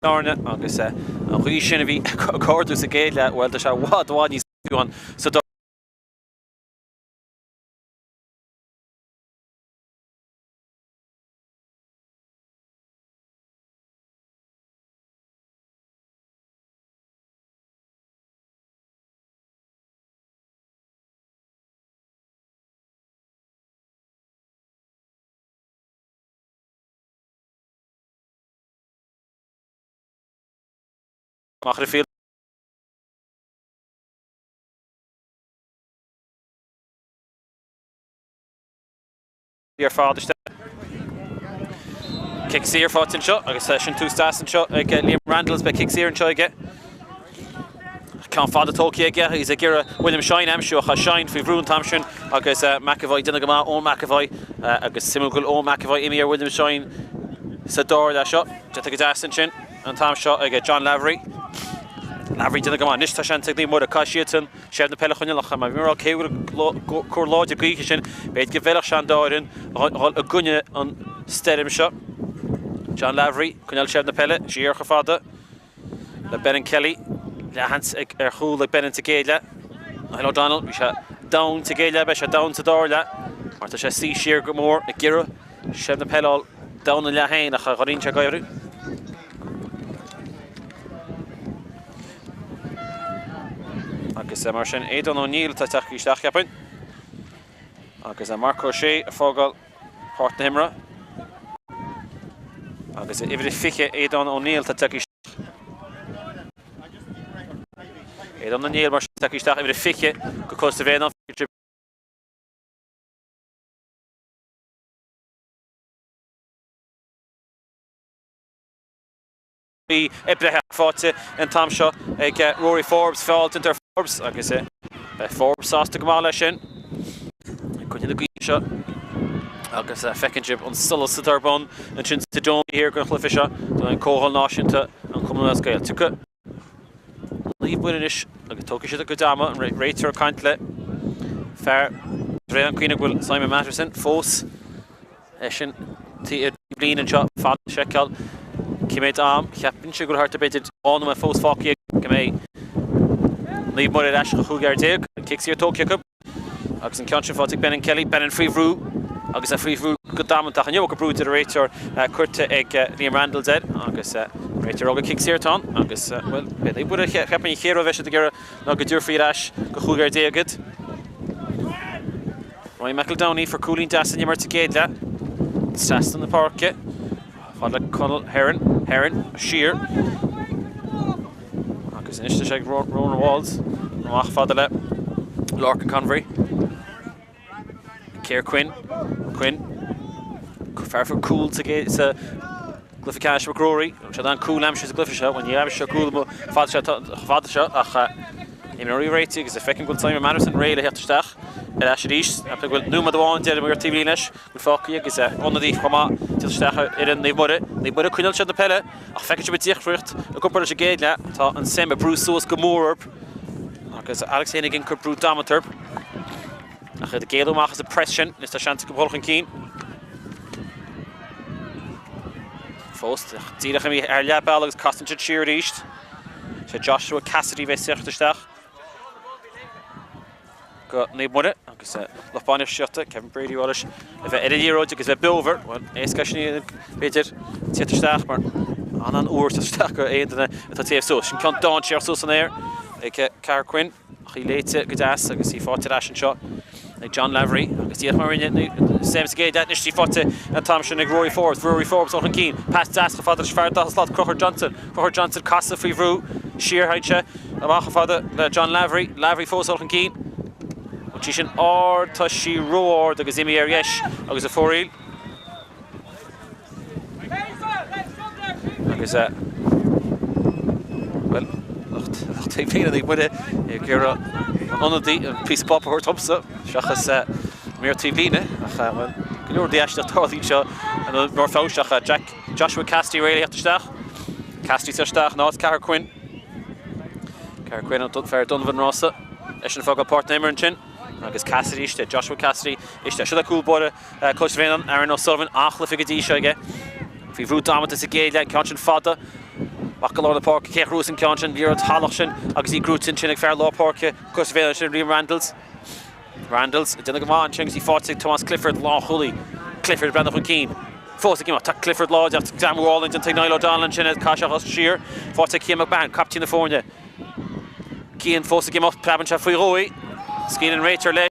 na hÉireann agus an ghaoth sin a bhí ag ardú sa gcéad leath, bhuel tá sé i bhfad, i bhfad níos lú ann sa dara Amach ar an ar fad isteach. Cic saor faighte anseo agus sin tús deas anseo ag Liam Randles. Beidh cic saor anseo aige. Ceann fada tógtha aige agus ag iarraidh William Shine a aimsiú ach tá Shine faoi bhrú an t-am sin agus McEvoy ag déanamh go maith, Eoin McEvoy agus suimiúil go bhfuil Eoin McEvoy imithe ar William Shine sa dara leath seo. Déanta go deas ansin an t-am seo ag John Lavery. Lavery ag déanamh go maith. Anois tá seans ag Naomh Muire. Caithfidh siadsan seilbh na peile a choinneáil ach mar bhí mé ag rá cé go bhfuil cóir láidir gaoithe sin, b'fhéidir go bhfeilfeadh sé an dá fhoireann a dhul i gcoinne an stoirm seo. John Lavery, coinneáil seilbh na peile, siar chomh fada le Benen Kelly. Leathsheans ar chúl ag Benen sa gcéad leath. Niall O'Donnell, bhí sé domhain sa gcéad leath, beidh sé domhain sa dara leath mar tá sé ag suí siar go mór ag iarraidh seilbh na peile a fháil domhain an leath féin ach dhá sé ag éirí. Agus mar sin Aidan O'Neill atá tagtha isteach, cheapfainn. Agus Marc O'Shea ag fágáil páirc na himeartha. Agus uimhir a 20 Aidan O'Neill atá tagtha isteach. Aidan O'Neill mar sin tagtha isteach uimhir a 20 go Coláiste Bhréanainn. Bhí oibrithe faighte an t-am seo ag Rory Forbes, feall déanta ar Forbes agus beidh Forbes sásta go maith leis sin. I gcoinne na gaoithe seo agus feiceann sibh an solas atá ar bun ansin sa Dome thiar don chluiche seo don Comhdháil Náisiúnta an Chumann Lúthchleas Gael. Tiocfaidh Naomh Muire anois agus tógfaidh siad a gcuid ama, an réiteoir ag caint le fear Bhréanainn Cuimhnigh go bhfuil Simon Matterson fós Eisean taobh linn anseo fad seiceáil cé mhéad am. Cheapfainnse go bhfuil thart ar b'fhéidir 2 nóiméad fós fágtha go mbeidh Naomh Muire ar ais go 15 fhear. An cic saor tógtha acu agus an ceann sin faighte ag Benen Kelly. Benen faoi bhrú agus é faoi bhrú go damanta ach an iomarca brú deir an réiteoir curtha ag Liam Randles air agus an réiteoir ag rá gur cic saor atá ann agus bhuel beidh Naomh Muire cheapfainn an chéad rud a bheidh siad ag iarraidh ná go dtabharfaí ar ais go 15 fhear iad. Ryan McEldowney, fuair cúilín deas san imirt sa gcéad leath. Trasna na páirce, fad le Conall Herron, Herron siar. Agus anois tá sé ag Ronan Walls, amach fada le Lorcan Convery. Keir Quinn, Quinn, fear fuair cúl sa gcluiche ceannais McGrory. Raibh sé in ann cúl a aimsiú sa gcluiche seo, bhuel níor aimsigh sé cúl chomh fada seo ach imreoirí réitigh agus feicim go bhfuil Simon Matterson réidh le theacht isteach ar ais arís. Ceapaim go bhfuil nóiméad amháin deir an taobhlíne leis go bhfuil fágtha agus ionadaí chomh maith teacht isteach ar fhoireann Naomh Muire. Naomh Muire coinneáil seilbh na peile ach feiceann sibh an difríocht i gcomparáid leis an gcéad leath. Tá an SEM ag brú suas go mór orthu agus Alex Hennigan ag cur brú damanta orthu. Ach iad ag éalú amach as an press sin, anois tá seans acu dul chun cinn. Fós díreach imithe ar leath bealaigh agus casann siad siar arís. Sé Joshua Cassidy bheidh ag teacht isteach go Naomh Muire agus lucht bainistíochta Kevin Brady leis a bheith ar an liathróid agus a bheith beomhar. Bhuel, éasca sin b'fhéidir teacht isteach mar an-fhuar teacht isteach go aon duine atá taobh suas. Sin ceann dainséarach suas san aer ag Cear Quinn. Ach í léite go deas agus í faighte ar ais anseo ag John Lavery agus díreach mar a rinne Sam sa gcéad leath anois í faighte an t-am sin ag Rory Forbes. Rory Forbes dul chun cinn. Pas deas chomh fada leis fear daichead slat Conchúr Johnson. Conchúr Johnson casadh faoi bhrú siar théann sé amach chomh fada le John Lavery. Lavery fós dul chun cinn. Bhfuil sí sin ard? Tá sí ró-ard agus imithe ar dheis agus a fóraoil. Agus bhuel, lucht taobh líne Naomh Muire ag iarraidh an ionadaí an píosa páipéir a thabhairt domsa seachas imreoir taobh líne ach bhuel, go leor rudaí aisteach tarlaíonn anseo i mbarr feabhais ach Jack Joshua Cassidy réidh le theacht isteach. Cassidy ag teacht isteach in áit Ceathar Quinn. Ceathar Quinn an fear Donovan Rossa eisean ag fágáil páirc na himeartha ansin. Agus Cassidy istigh, Joshua Cassidy istigh. Seo é cúl báire Coláiste Bhréanainn, Aaron O'Sullivan, an-chluiche go dtí seo aige. Faoi bhrú damanta sa gcéad leath, an ceann sin fada. Amach go lár na páirce, cé a ghnóthós an ceann sin? Liathróid shalach sin agus í gnóite ansin ag fear lár páirce Coláiste Bhréanainn, sin Liam Randles. Randles ag déanamh go maith ansin agus í faighte ag Tomás Clifford, lánchúlaí. Clifford ag breathnú chun cinn. Fós ag imeacht. Tá Clifford láidir ach greamú álainn déanta ag Niall O'Donnell ansin agus caith sé a chos siar. Faighte ag Cian McMahon, captaen na foirne. Cian fós ag imeacht, preabann sé faoi dhó í. Scaoileann an réiteoir leis.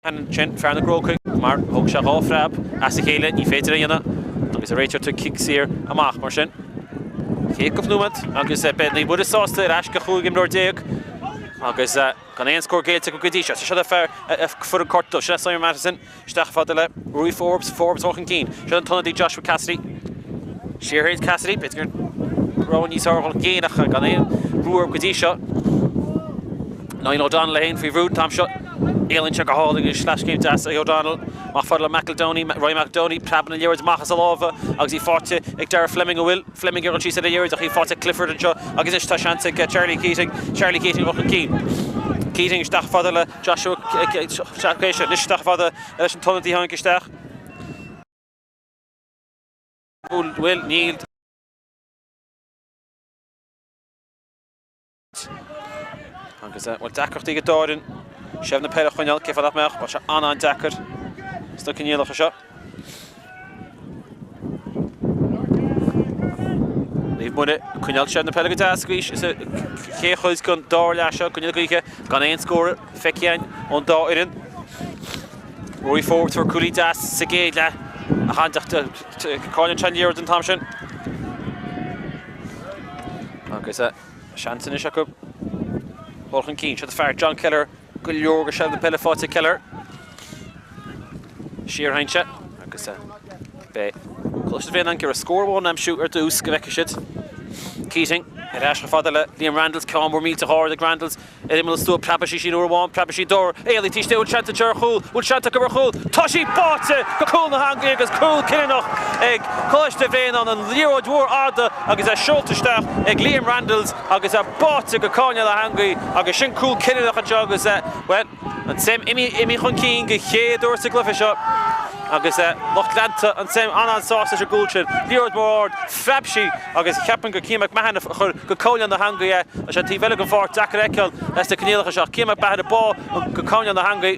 Ansin, fear na gCrócaigh, mar thóg sé 2 phreab as a chéile, ní féidir a dhéanamh agus an réiteoir ag tabhairt cic saor amach. Mar sin, chéad cúpla nóiméad agus beidh Naomh Muire sásta ar ais go 15 imreoir agus gan aon scór géillte acu go dtí seo. Seo le fear foireann Corca Dubh, seo le Simon Matheson. Isteach fada le Ruairí Forbes, Forbes chun cinn. Seo an t-ionadaí Joshua Cassidy. Siar théid Cassidy, b'fhéidir go raibh níos fearr chun cinn ach gan aon bhrú orthu go dtí seo. Niall O'Donnell é féin faoi bhrú an t-am seo. Éalaíonn sé go hálainn agus sleaschéim deas ag O'Donnell. Amach fada le McEldowney, Ryan McEldowney, preabann an liathróid amach as a lámha agus í faighte ag Darragh Fleming an bhfuil Fleming ag dul síos ar an liathróid ach í faighte ag Clifford anseo agus anois tá seans ag Charlie Keating, Charlie Keating chun cinn. Keating isteach fada le Joshua Anois isteach fada leis an t-ionadaí a tháinig isteach. Bhfuil, níl. Agus bhuel deacrachtaí ag an dá fhoireann seilbh na peile a choinneáil, cén fáth nach mbeadh, bhuel sé an-an-deacair sna coinníollacha seo. Naomh Muire ag coinneáil seilbh na peile go deas arís sa chéad chuid den dara leath seo, i gcoinne na gaoithe, gan aon scór feicthe againn ón dá fhoireann. Ruairí Forbes fuair cúilín deas sa gcéad leath ach cailleann sé an liathróid an t-am sin. Agus seans anois acu dul chun cinn. Seo do fear John Kelleher go leor de sheilbh na peile faighte ag Kelleher. Siar a théann sé agus beidh Coláiste Bhréanainn ag iarraidh scór amháin a aimsiú ar dtús go bhfeicfidh siad. Keating ar ais chomh fada le Liam Randles, ceann mór millteach ard ag Randles ar imeall an stua, preabfaidh sí sin uair amháin, preabfaidh sí dara, éalaigh taobh istigh, bhfuil seans anseo ar chúl, bhfuil seans acu ar chúl, tá sí báite go cúl na heangaí agus cúl cinniúnach ag Coláiste Bhréanainn, an liathróid mhór fhada agus é seolta isteach ag Liam Randles agus é báite go coirnéal na heangaí agus sin cúl cinniúnach anseo agus, bhuel, An tSeim imithe chun cinn den chéad uair sa gcluiche seo agus lucht leanta an tSeim an-an-sásta leis an gcúl sin. Liathróid mhór ard, phreab sí agus cheapfainn gur Cian McMahon a chuir go coirnéal na heangaí é. Tá sé an taobh eile den pháirc, deacair a fheiceáil leis na coinníollacha seo. Cian McMahon a bádh go coirnéal na heangaí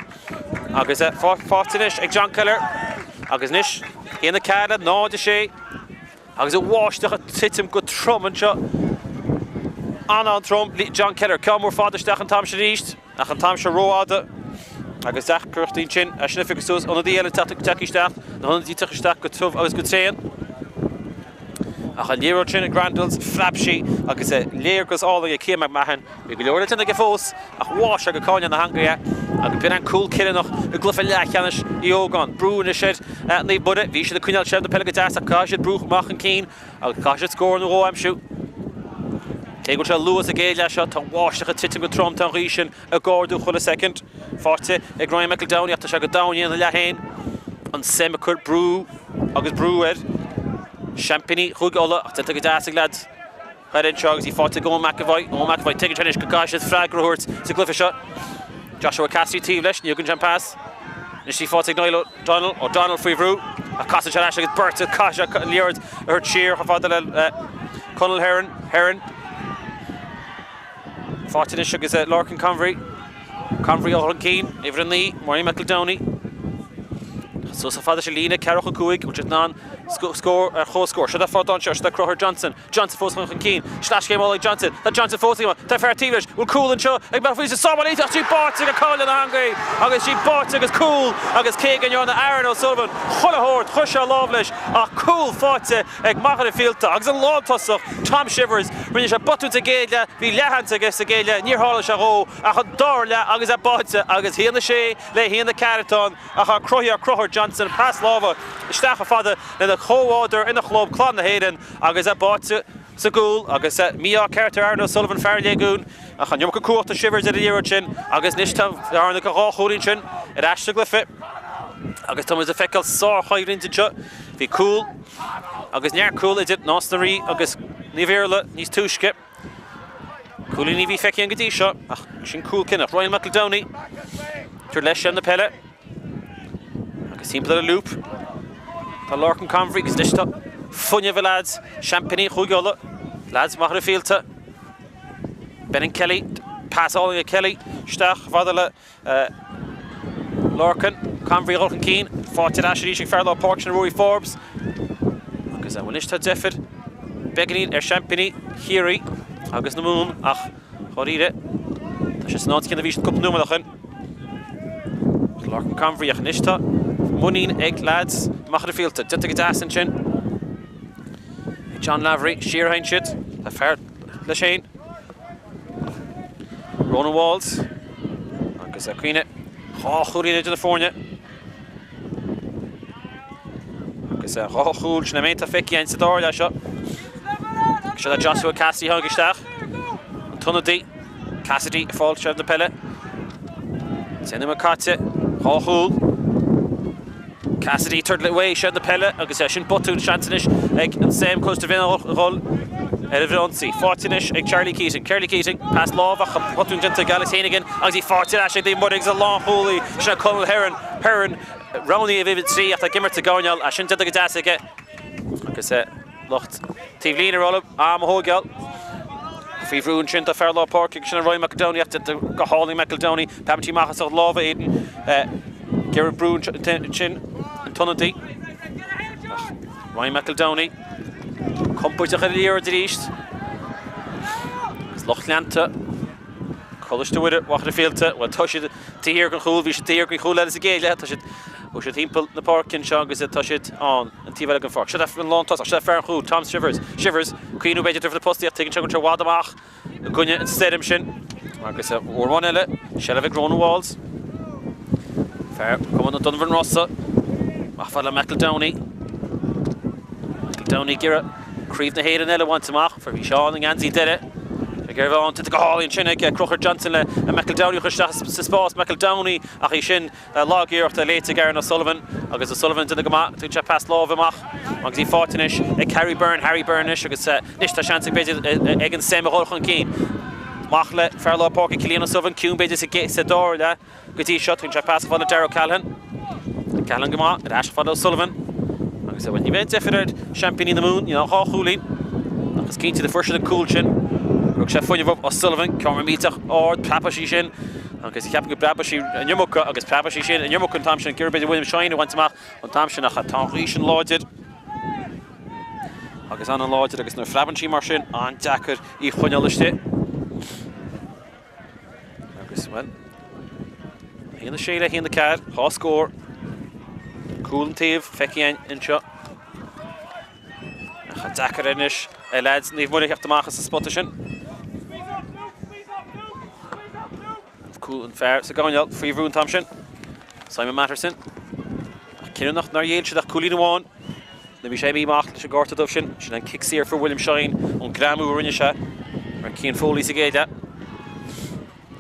agus faighte anois ag John Kelleher agus anois 1-4 le 0-6. Agus an bháisteach ag titim go trom anseo. An-an-trom. John Kelleher, ceann mór fada isteach an t-am sin arís, ach an t-am seo rófhada. Agus deacrachtaí ansin, é sin a phiocadh suas, ionadaí eile tagtha isteach, na hionadaithe tagtha isteach go tiubh agus go tréan. Ach an liathróid sin ag Randles, phreab sí agus léargas álainn ag Cian McMahon. Bhí go leor le déanamh aige fós ach bháigh sé go coirnéal na heangaí é agus b'in an cúl cinniúnach i gcluiche leathcheannais Uí Ógáin. Brú anois ar Naomh Muire. Bhí siad ag coinneáil seilbh na peile go deas ach caithfidh siad brú amach chun cinn agus caithfidh siad scór nó dhó a aimsiú. Cé go bhfuil sé luath sa gcéad leath seo, tá an bháisteach ag titim go trom, tá an ghaoth sin ag ardú chuile soicind. Faighte ag Ryan McEldowney ach tá sé go domhain ina leath féin. An tSeim ag cur brú agus brú ar seaimpíní Chúige Uladh ach déanta go deas ag leaids. Dhoire anseo agus í faighte ag Eoin McEvoy. Eoin McEvoy, tuigeann sé anois go gcaithfidh siad freagra a thabhairt sa gcluiche seo. Joshua Cassidy taobh leis, ní thugann sé an pas. Anois í faighte ag Niall O'Donnell. O'Donnell faoi bhrú ach casann sé ar ais agus beirt ag caithfidh sé an liathróid a thabhairt siar chomh fada le Conal Herron. Herron. Faighte anois agus Lorcan Convery. Convery chun cinn, uimhir 9, Ryan McEldowney. Suas chomh fada leis an líne, 4-5, bhfuil siad in ann scór ar chomhscór. Seo fada anseo, seo Conchúr Johnson. Johnson fós chun cinn. Sleaschéim álainn ag Johnson. Tá Johnson fós ag imeacht. Tá fear taobh leis. Bhfuil cúl anseo ag Mac Bhuí? Sábháil iontach. Sí báite go coirnéal na heangaí agus sí báite agus cúl agus cé go ndearna Aaron O'Sullivan chuile shórt, chuir sé a lámh leis ach cúl faighte ag Machaire Fíolta agus an lántosach Tom Shivers. Rinne sé botún sa gcéad leath, bhí leathsheans aige sa gcéad leath, níor tharla sé dhó ach an dara leath agus é báite agus 1-6 le 1-4 atá ann ach á cruthaithe ag Conchúr Johnson, pas láimhe isteach chomh fada lena chomhfhádar ina chlub, Clann na hÉireann, agus é báite sa gcúl agus mí-ádh ceart ar Aaron O'Sullivan, fear an Léigiúin, ach an iomarca cumhachta Shivers ar an liathróid sin agus anois tá ar ndóigh dhá chúilín sin ar ais sa gcluiche agus tá muid ag feiceáil sárchoimhlint anseo. Bhí cúl agus neart cúl idir Nás na Rí agus Naomh Iarla níos túisce. Cúilíní a bhí feicthe againn go dtí seo, ach sin cúl cinniúnach. Ryan McEldowney, tabhairt leis seilbh na peile. Agus timpeall ar an lúb tá Lorcan Convery agus anois tá fuinneamh i leaids seaimpíní Chúige Uladh, leaids Machaire Fíolta, Brendan Kelly, pas álainn ag Kelly isteach chomh fada le Lorcan Convery a dhul chun cinn, faighte ar ais arís ag fear lár páirce sin Rory Forbes. Agus anois tá deifir beagáinín ar seaimpíní Chiarraí agus na Mumhan ach Dháiríre, tá sé san áit chéanna a bhí siad cúpla nóiméad ó shin. Lorcan Convery ach anois tá muinín ag leaids Machaire Fíolta. Déanta go deas ansin ag John Lavery. Siar a théann siad. Tá fear leis féin. Ronan Walls agus cuimhnigh 2 chúilín idir na foirne. Agus 2 chúl, sin an méid atá feicthe againn sa dara leath seo. Seo le Joshua Cassidy a tháinig isteach. An t-ionadaí, Cassidy ag fáil seilbh na peile. 10 nóiméad caite, 2 chúl. Cassidy tabhairt uaidh seilbh na peile agus é sin botún seans anois ag an Sam Coláiste Bhréanainn a dhul ar an bhfrithionsaí. Faighte anois ag Charlie Keating. Charlie Keating, pas láimhe ach botún déanta ag Alex Heneghan agus í faighte ar ais ag Naomh Muire agus an lánchúlaí sin é Conal Herron. Herron roghnaithe ag uimhir 3 ach tá ag imirt sa gcoirnéal. É sin déanta go deas aige agus lucht taobh líne ar fhulaing am a thóigeáil. Faoi bhrú ansin tá fear lár páirce agus sin é Ryan McEldowney ach go hálainn McEldowney. Preabann sí amach as a lámha Aidan. Gearradh brú ansin an t-ionadaí. Ach Ryan McEldowney compordach ar an liathróid arís. Agus lucht leanta Coláiste Mhuire, Mhachaire Fíolta, bhuel tá siad taobh thiar den chúl, bhí siad taobh thiar den chúl eile sa gcéad leath, tá siad, chuaigh siad timpeall na páirce anseo agus tá siad ann an taobh eile den pháirc. Seo an lántosach, seo fear an chúil, Tom Shivers, Shivers, cuimhniú b'fhéidir tabhairt faoi na postaí ach tuigeann sé go bhfuil sé i bhfad amach i gcoinne an stoirm sin. Agus uair amháin eile, seilbh ag Ronan Walls, fear Cumann na Dunbhain Rossa, amach fad le McEldowney. McEldowney ag iarraidh Craobh na hÉireann eile a bhaint amach, fear bhí sé ann i ngeansaí Doire. Ag iarraidh bheith ann, tite go hálainn ansin ag Conchúr Johnson le McEldowney a chur isteach sa spás, McEldowney ach í sin lag-iarracht léite ag Aaron O'Sullivan agus O'Sullivan déanamh go maith, tugann sé pas láimhe amach agus í faighte anois ag Harry Byrne, Harry Byrne anois agus anois tá seans ag b'fhéidir ag an Sam a dhul chun cinn. Amach le fear lár páirce Cillian O'Sullivan, ciúin b'fhéidir sa dara leath go dtí seo, tugann sé pas chomh fada le Darragh O'Callaghan. O'Callaghan go maith, ar ais chomh fada le O'Sullivan agus bhuel ní bheidh aon deifir ar seaimpíní na Mumhan, níl ach 2 chúilín ach is cinnte do fuair siad an cúl sin. Rug sé fuinneamh O'Sullivan, ceann millteach ard, preabfaidh sí sin. Agus cheapfainn go bpreabfaidh sí an iomarca agus preabfaidh sí sin an iomarca an t-am sin, ag iarraidh b'fhéidir William Shine a bhaint amach an t-am sin ach tá an ghaoth sin láidir agus an-láidir agus nuair a phreabann sí mar sin, an-deacair í a choinneáil istigh. Agus, bhuel, 1 6 le 1 4, 2 scór, cúl an taobh, feicthe againn anseo. Ach an deacair anois ar leaids Naomh Muire theacht amach as an spota sin. Cúl an fear sa gcoirnéal faoi bhrú an t-am sin. Simon Matterson. Ach cinniúnach nár ghéill siad ach cúilín amháin. Nuair a bhí sé imithe amach leis an gcárta dubh sin, sin an cic saor fuair William Shine ón greamú a rinne sé ar Cian Foley sa gcéad leath.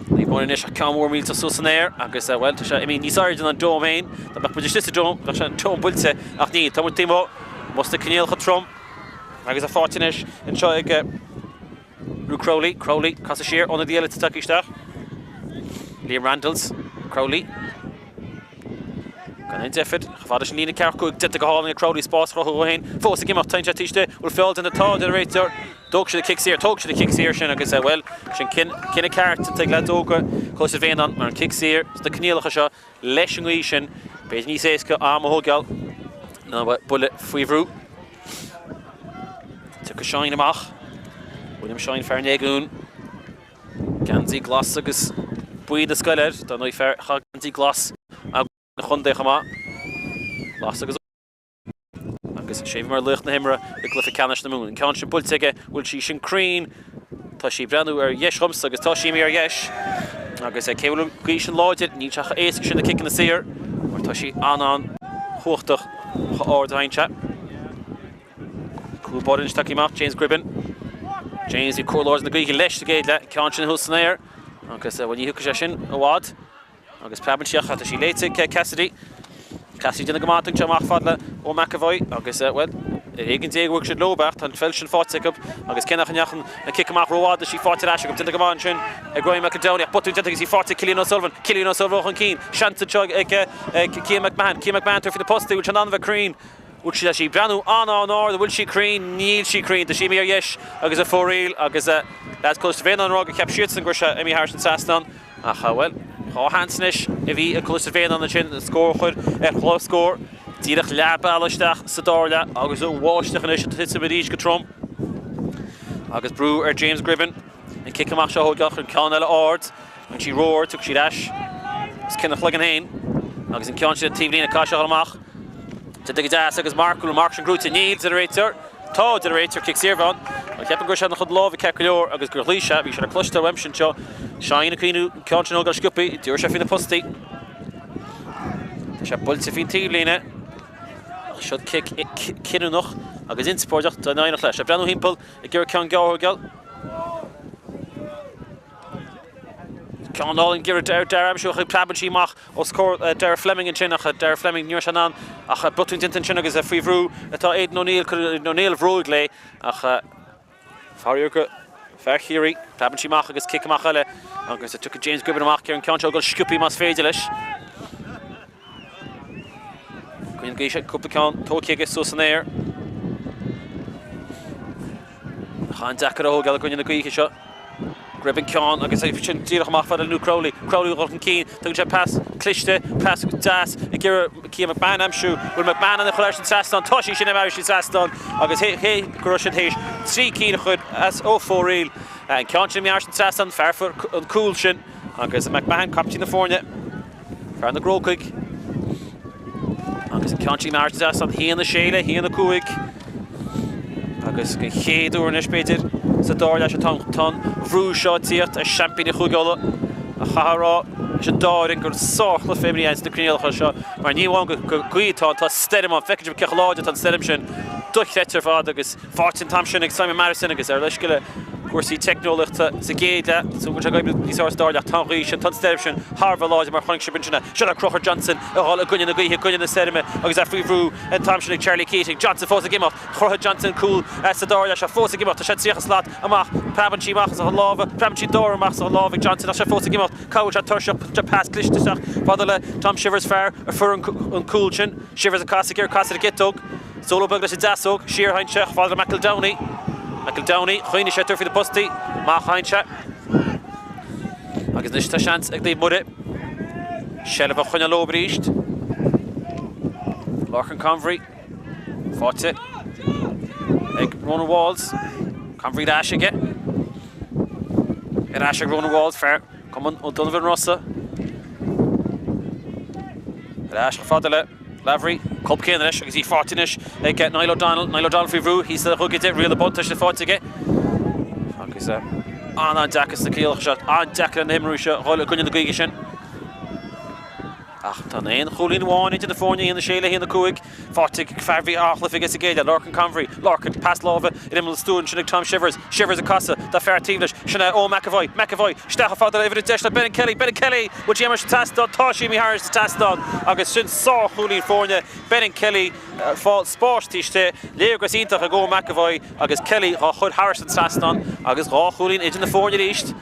Naomh Muire anois ach ceann mór millteach suas san aer agus, bhuel, tá sé imithe níos airde ná an dome féin. Dá mbeadh muid istigh sa dome, bheadh sé an dome buailte ach níl. Tá muid taobh amuigh, amuigh sna coinníollacha trom agus é faighte anois anseo ag Luke Crowley. Crowley, casadh siar, ionadaí eile tagtha isteach. Liam Randles, Crowley. Gan aon deifir, chomh fada leis an líne ceathracha 5, déanta go hálainn ag Crowley, spás a chruthú dhó féin, fós ag imeacht, téann sé taobh istigh, bhfuil feall déanta, tá, deir an réiteoir. Thóg siad an cic saor, thóg siad an cic saor sin agus, bhuel, sin cinneadh ceart ag leaids óga Choláiste Bhréanainn mar an cic saor sna coinníollacha seo leis an ngaoth sin, b'fhéidir níos éasca am a thógáil ná buille faoi bhrú. Tiocfaidh Shine amach. William Shine, fear an Léigiúin. Geansaí glas agus buí na scoile air, dar ndóigh fear a chaith geansaí glas an chontae chomh maith. Glas agus. Agus sé mar laoch na himeartha i gcluiche ceannais na Mumhan. An ceann sin buailte aige, bhfuil sí sin cruinn? Tá sí ag breathnú ar dheis dhomsa agus tá sí imithe ar dheis. Agus cé go bhfuil an ghaoth sin láidir, níl sé chomh éasca sin na ciceanna saor mar tá sí an-an-chumhachtach chomh ard a théann sé. Cúl báire anois tagtha amach, James Gribben. James, bhí cóir láidir na gaoithe leis sa gcéad leath, an ceann sin thuas san aer agus bhuel ní thiocfaidh sé sin i bhfad. Agus preabann sí ach tá sí léite ag Cassidy. Cassidy déanamh go maith, tugann sé amach fad le Eoin McEvoy agus, bhuel. Ar éigean Dé go bhfuair siad leo ach tá an pheil sin faighte acu agus cé nach ndeachaigh an cic amach rófhada tá sí faighte ar ais acu. Déanta go maith ansin ag Ryan McEldowney ach botún déanta agus í faighte ag Cillian O'Sullivan. Cillian O'Sullivan chun cinn. Seans anseo ag Cian McMahon. Cian McMahon tabhairt faoi na postaí. Bhfuil sé in ann a bheith cruinn? Bhfuil sí, tá sí ag breathnú an-an-ard. An bhfuil sí cruinn? Níl sí cruinn. Tá sí imithe ar dheis agus ar fóraoil agus leaids Coláiste Bhréanainn ag rá gur cheap siadsan go raibh sé imithe thairis an trasnán. Ach, bhuel, 2 sheans anois a bhí ag Coláiste Bhréanainn ansin an scór a chur ar chlóscór. Díreach leath bealaigh isteach sa dara leath agus an bháisteach anois ag titim arís go trom. Agus brú ar James Gribben. An cic amach seo a thógáil chun ceann eile ard. Bhain sí ró-ard, tiocfaidh sí ar ais os cionn a chloigeann féin. Agus an ceann sin ag taobh líne, caithfidh sé a dhul amach. Déanta go deas agus Mark, bhfuil marc sin gnóite? Níl, deir an réiteoir. Tá, deir an réiteoir, cic saor ann. Ach ceapaim go raibh sé ina chuid lámha ceart go leor agus gur ghlaoigh sé, bhí sé le cloisteáil uaimse anseo. Seáin ag cuimhniú an ceann sin a thógáil sciobthaí, d'iarr sé faoi na postaí. Tá sé buailte faoin taobhlíne. Ach seo cic cinniúnach agus inspioráideach dá n-éireodh leis. Ag breathnú thimpeall ag iarraidh ceann gearr a thógáil. Ceann álainn giorra ar deireadh aimsiú ach preabann sí amach os comhair Darragh Fleming ansin ach Darragh Fleming ní raibh sé in ann ach botún déanta ansin agus faoi bhrú atá Aidan O'Neill cuireann Aidan O'Neill bhróig léi ach faraor do fear Chiarraí preabann sí amach agus cic amach eile agus tiocfaidh James Gribben amach ar an ceann seo a dhul sciobthaí más féidir leis. Coinníonn gaois ag cúpla ceann tógtha aige suas san aer. Ach an-deacair a thógáil i gcoinne na gaoithe seo. Gribben ceann agus é sin díreach amach fada le Luke Crowley. Crowley dul chun cinn. Tugann sé pas cliste, pas deas ag iarraidh Cian McMahon a aimsiú. Bhfuil McMahon in ann chur thairis an trasnán? Tá sí sin imithe thairis an trasnán agus cé go raibh siad théis 3 cinn a chur as ó fóraoil. An ceann sin imithe thairis an trasnán, fear an cúl sin agus McMahon, caiptín na foirne. Fear na gCrócaigh agus an ceann sin imithe thairis an trasnán, 1-6 le 1-5 agus den chéad uair anois b'fhéidir sa dara leath seo tá an bhrú seo ag tíocht ar seaimpíní Chúige Uladh ach chaithfeá a rá leis an dá fhoireann gur sárchluiche imeartha ins na coinníollacha seo mar ní amháin gur gaoth atá ann, tá stoirm ann, feiceann sibh cé chomh láidir atá an stoirm sin, dochreidte ar fad agus. Faighte an t-am sin ag Simon Madison agus ar leithscéal le cúrsaí teicneolaíochta sa gcéad leath, so bhfuil sé ag oibriú níos fearr sa dara leath. Tá an ghaoth sin, tá an stoirm sin thar a bheith láidir mar chonaic sibh ansin é. Seo é Conchúr Johnson ag dhul i gcoinne na gaoithe, i gcoinne na stoirme agus é faoi bhrú an t-am sin ag Charlie Keating. Johnson fós ag imeacht. Chruthaigh Johnson cúl sa dara leath seo. Fós ag imeacht. Tá sé 30 slat amach. Preabann sí amach as a lámha. Preabann sí dár amach as a lámha ag Johnson ach sé fós ag imeacht. Cá bhfuil sé tuirseach? Tá pas cliste isteach fada le Tom Shivers fear a fuair an cúl sin. Shivers ag casadh ag iarraidh casadh ar an gciotóg. Solo beag leis an deasóg, siar a théann sé, chomh fada le McEldowney. McEldowney, choinnigh sé tabhairt faoi na postaí, amach a théann sé. Agus anois tá seans ag Naomh Muire seilbh a choinneáil leo arís. Lorcan Convery, faighte ag Ronan Walls. Convery ar ais aige. Ar ais ag Ronan Walls, fear Cumann O'Donovan Rossa. Ar ais chomh fada le Lavery, Colp céanna leis agus í faighte anois ag Niall O'Donnell. Niall O'Donnell faoi bhrú thíos le Dhugaide, riail na buntáiste faighte aige. Agus an-an-deacair sna coinníollacha seo, an-deacair na himreoirí seo a dhul i gcoinne na gaoithe sin. Ach tá an aon chúilín amháin idir na foirne, 1-6 le 1-5. Faighte ag fear a bhí an-chluiche aige sa gcéad leath, Lorcan Convery. Lorcan, pas láimhe ar imeall an stua ansin ag Tom Shivers. Shivers ag casadh, tá fear taobh leis, sin é Eoin McEvoy. McEvoy, isteach chomh fada le uimhir 10 le Brendan Kelly. Brendan Kelly! Bhfuil sí imithe thar an trasnán? Tá sí imithe thar an trasnán agus sin sár-chúilín foirne. Brendan Kelly ag fáil spáis taobh istigh. Léargas iontach ag Eoin McEvoy agus Kelly dhá chur thairis an trasnán agus dhá chúilín idir na foirne arís.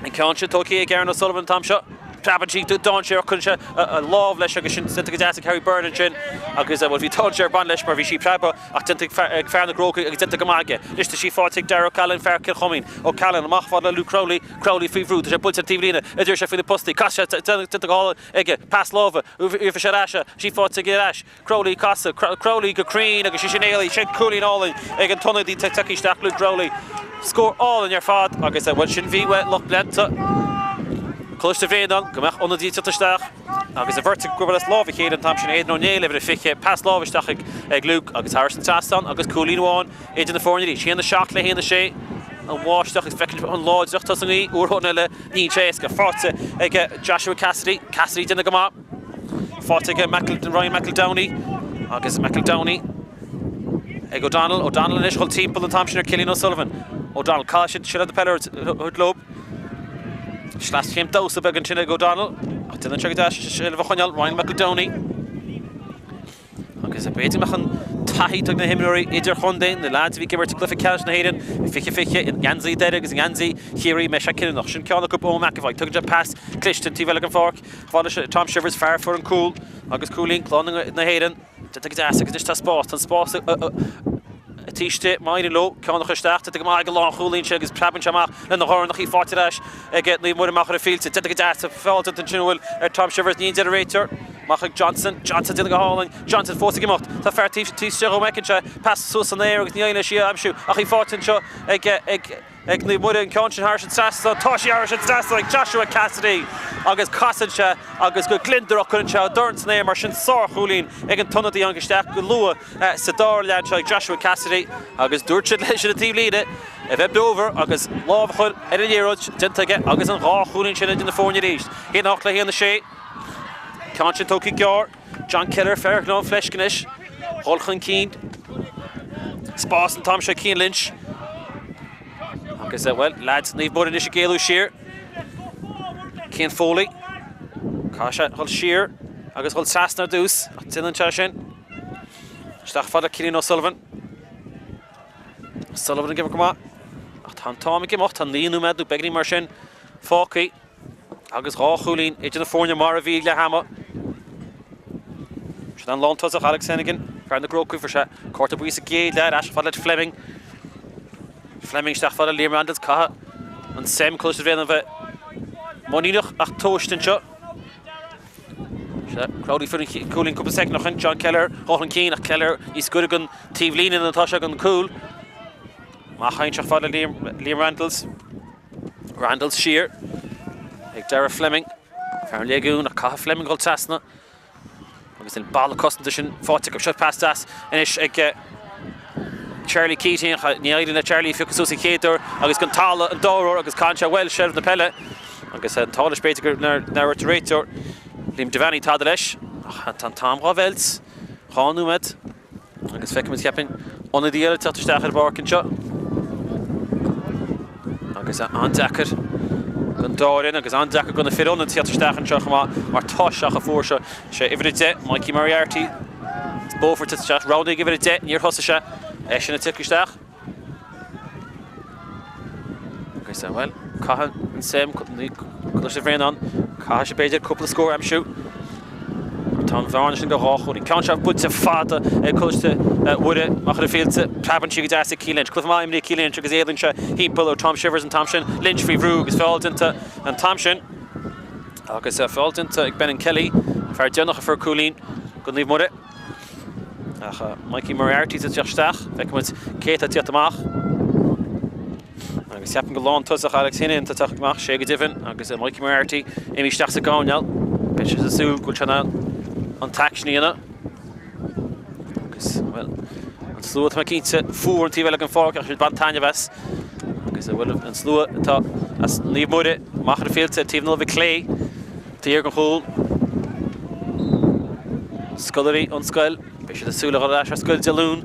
An ceann sin tógtha ag Aaron O'Sullivan an t-am seo. Preabann sí dainséar cuireann sé a lámh leis agus sin déanta go deas ag Harry Byrne ansin agus bhuel bhí dainséar ag baint leis mar bhí sí ag preabadh ach déanta ag fear na gCrócaigh agus déanta go maith aige. Anois tá sí faighte ag Darragh O'Callaghan, fear Chill Choimín. O'Callaghan amach fad le Luke Crowley, Crowley faoi bhrú, tá sé buailte ar an taobhlíne, a d'iarr sé faoi na postaí, cas sé, déanta go hálainn aige, pas láimhe, iarrfaidh sé ar ais é, sí faighte aige ar ais, Crowley casadh, Crowley go cruinn agus sí sin éalaithe, sin cúilín álainn ag an t-ionadaí tagtha isteach Luke Crowley. Scór álainn ar fad agus bhuel sin bhí uaidh lucht leanta Coláiste Bhréanainn go mbeadh ionadaí ag teacht isteach agus an bheirt ag gabháil as lámh a chéile an t-am sin Aidan Ó Néill uimhir a 20, pas láimhe isteach ag Luke agus thairis an trasnán agus cúilín amháin idir na foirne arís. 1, 7 le 1, 6 an bháisteach agus feiceann an láidreacht atá sa ngaoth uair amháin eile níl sé éasca. Faighte ag Joshua Cassidy, Cassidy déanamh go maith. Faighte aige Ryan McEldowney agus McEldowney ag O'Donnell. O'Donnell anois ag dul timpeall an t-am sin ar Cillian O'Sullivan. O'Donnell, caithfidh siad seilbh na peile a thabhairt leo. Sleaschéim damhsa beag ansin ag O'Donnell ach déanann sé go deas seilbh a choinneáil Ryan McEldowney. Agus b'fhéidir go mbeadh an. taithí atá ag na himreoirí idirchontae, na leaids a bhí ag imirt i gcluiche ceannais na hÉireann i 2020 i ngeansaí Dhoire agus i ngeansaí Chiarraí, mbeidh sé cinniúnach. Sin ceann acu, Eoin McEvoy. Tugann sé pas cliste an taobh eile den pháirc. Chomh fada leis Tom Shivers, fear a fuair an cúl agus cúilín Clann na hÉireann. Déanta go deas agus anois tá spás, tá an spás taobh istigh, má éiríonn leo ceann a chur isteach, déanta go maith ag an lánchúlaí ansin agus preabann sé amach lena dhorn ach í faighte ar ais ag Naomh Muire Machaire Fíolta. Déanta go deas, tá feall déanta ansin an bhfuil ar Tom Shivers, ní deir an réiteoir. Amach ag Johnson, Johnson déanta go hálainn, Johnson fós ag imeacht, tá fear taobh istigh dhó, an bhfeiceann sé, pas suas san aer agus ní éiríonn leis í a aimsiú ach í faighte anseo ag ag Ag Naomh Muire an ceann sin thairis an trasnán, tá sí thairis an trasnán ag Joshua Cassidy agus casann sé agus go gliondarach cuireann sé a dhorn san aer mar sin sárchúilín ag an t-ionadaí a tháinig isteach go luath sa dara leath anseo ag Joshua Cassidy agus dúirt siad leis ar an taobhlíne a bheith beomhar agus lámh a chur ar an liathróid déanta aige agus an dá chúilín sin idir na foirne arís. 1-8 le 1-6. Ceann sin tógtha gearr. John Kelleher, fear Ghleann Fleisce anois, dul chun cinn. Spás an t-am seo Cian Lynch. Agus, bhuel, leaids Naomh Muire anois ag éalú siar. Cian Foley. Caithfidh sé dhul siar agus dhul trasna ar dtús, ach déanann sé sin. Isteach fada Cillian O'Sullivan. Sullivan ag imirt go maith. Ach tá an t-am ag imeacht, tá 9 nóiméad nó beagáinín mar sin fágtha. Agus dhá chúilín idir na foirne mar a bhí ag leath ama. Sin an lántosach Alex Hennigan, fear na gCrócaigh, fuair sé cárta buí sa gcéad leath ar ais fad le Fleming. Fleming isteach fad le Liam Randles, caithfidh an SEM Coláiste Bhréanainn a bheith muiníneach ach tomhaiste anseo. Crowley fuair an cúilín cúpla soicind ó shin, John Kelleher dul chun cinn ach Kelleher níos gaire don taobhlíne ná atá sé don cúl. Amach isteach fad le Liam Randles. Randles siar ag Darragh Fleming. Fear an Léigiúin ach caithfidh Fleming dul trasna agus an balla cosanta sin faighte acu. Seo pas deas anois ag eh, Charlie Keating. Ní éiríonn le Charlie phiocadh suas an chéad uair agus go talamh an dara huair agus caitheann sé bhuel seilbh na peile agus eh, an t-ádh leis b'fhéidir gur nár dhúirt an réiteoir Liam Devaney tada leis. Ach tá an t-am dhá mheilt, 2 nóiméad. Agus feicimid, cheapfainn, ionadaí eile ag teacht isteach ar an bpáirc anseo. Agus an-deacair don dá fhoireann agus an-deacair do na fir ionaid teacht isteach anseo chomh maith mar tá sé chomh fuar seo. Sé uimhir 10, Mikey Moriarty, is Beaufort ag teacht isteach. Roghnaíodh uimhir 10, níor thosaigh sé. Eisean ag teacht isteach. Agus, bhuel, caithfidh an SEM, Coláiste Bhréanainn, caithfidh sé b'fhéidir cúpla scór a aimsiú. Tá an bhearna sin go dhá chúilín. Ceann seo buailte fada ag Coláiste Mhuire, Machaire Fíolta. Preabann sí go deas ag Cian Lynch. Cluiche maith imrithe ag Cian Lynch agus éalaíonn sé thimpeall ar Tom Shivers an t-am sin. Lynch faoi bhrú agus feall déanta an t-am sin. Agus feall déanta ag Brendan Kelly, an fear deireanach a fuair cúilín do Naomh Muire. Ach Mikey Moriarty ag teacht isteach, feicfidh muid cé atá ag teacht amach. Agus ceapaim gur lántosach Alex Hennigan atá ag teacht amach, sé go deimhin, agus Mikey Moriarty imithe isteach sa gcoirnéal. Beidh siad ag súil go bhfuil sé in ann an t-aicsean a dhéanamh. Agus, bhuel, an slua atá mé cinnte fuar an taobh eile den pháirc ach siad ag baint taitneamh as. Agus, bhuel, an slua atá as Naomh Muire, Machaire Fíolta, taobh na láimhe clé. Thiar den chúl. Scoláirí ón scoil. Beidh siad ag súil a dhul ar ais ar scoil Dé Luain.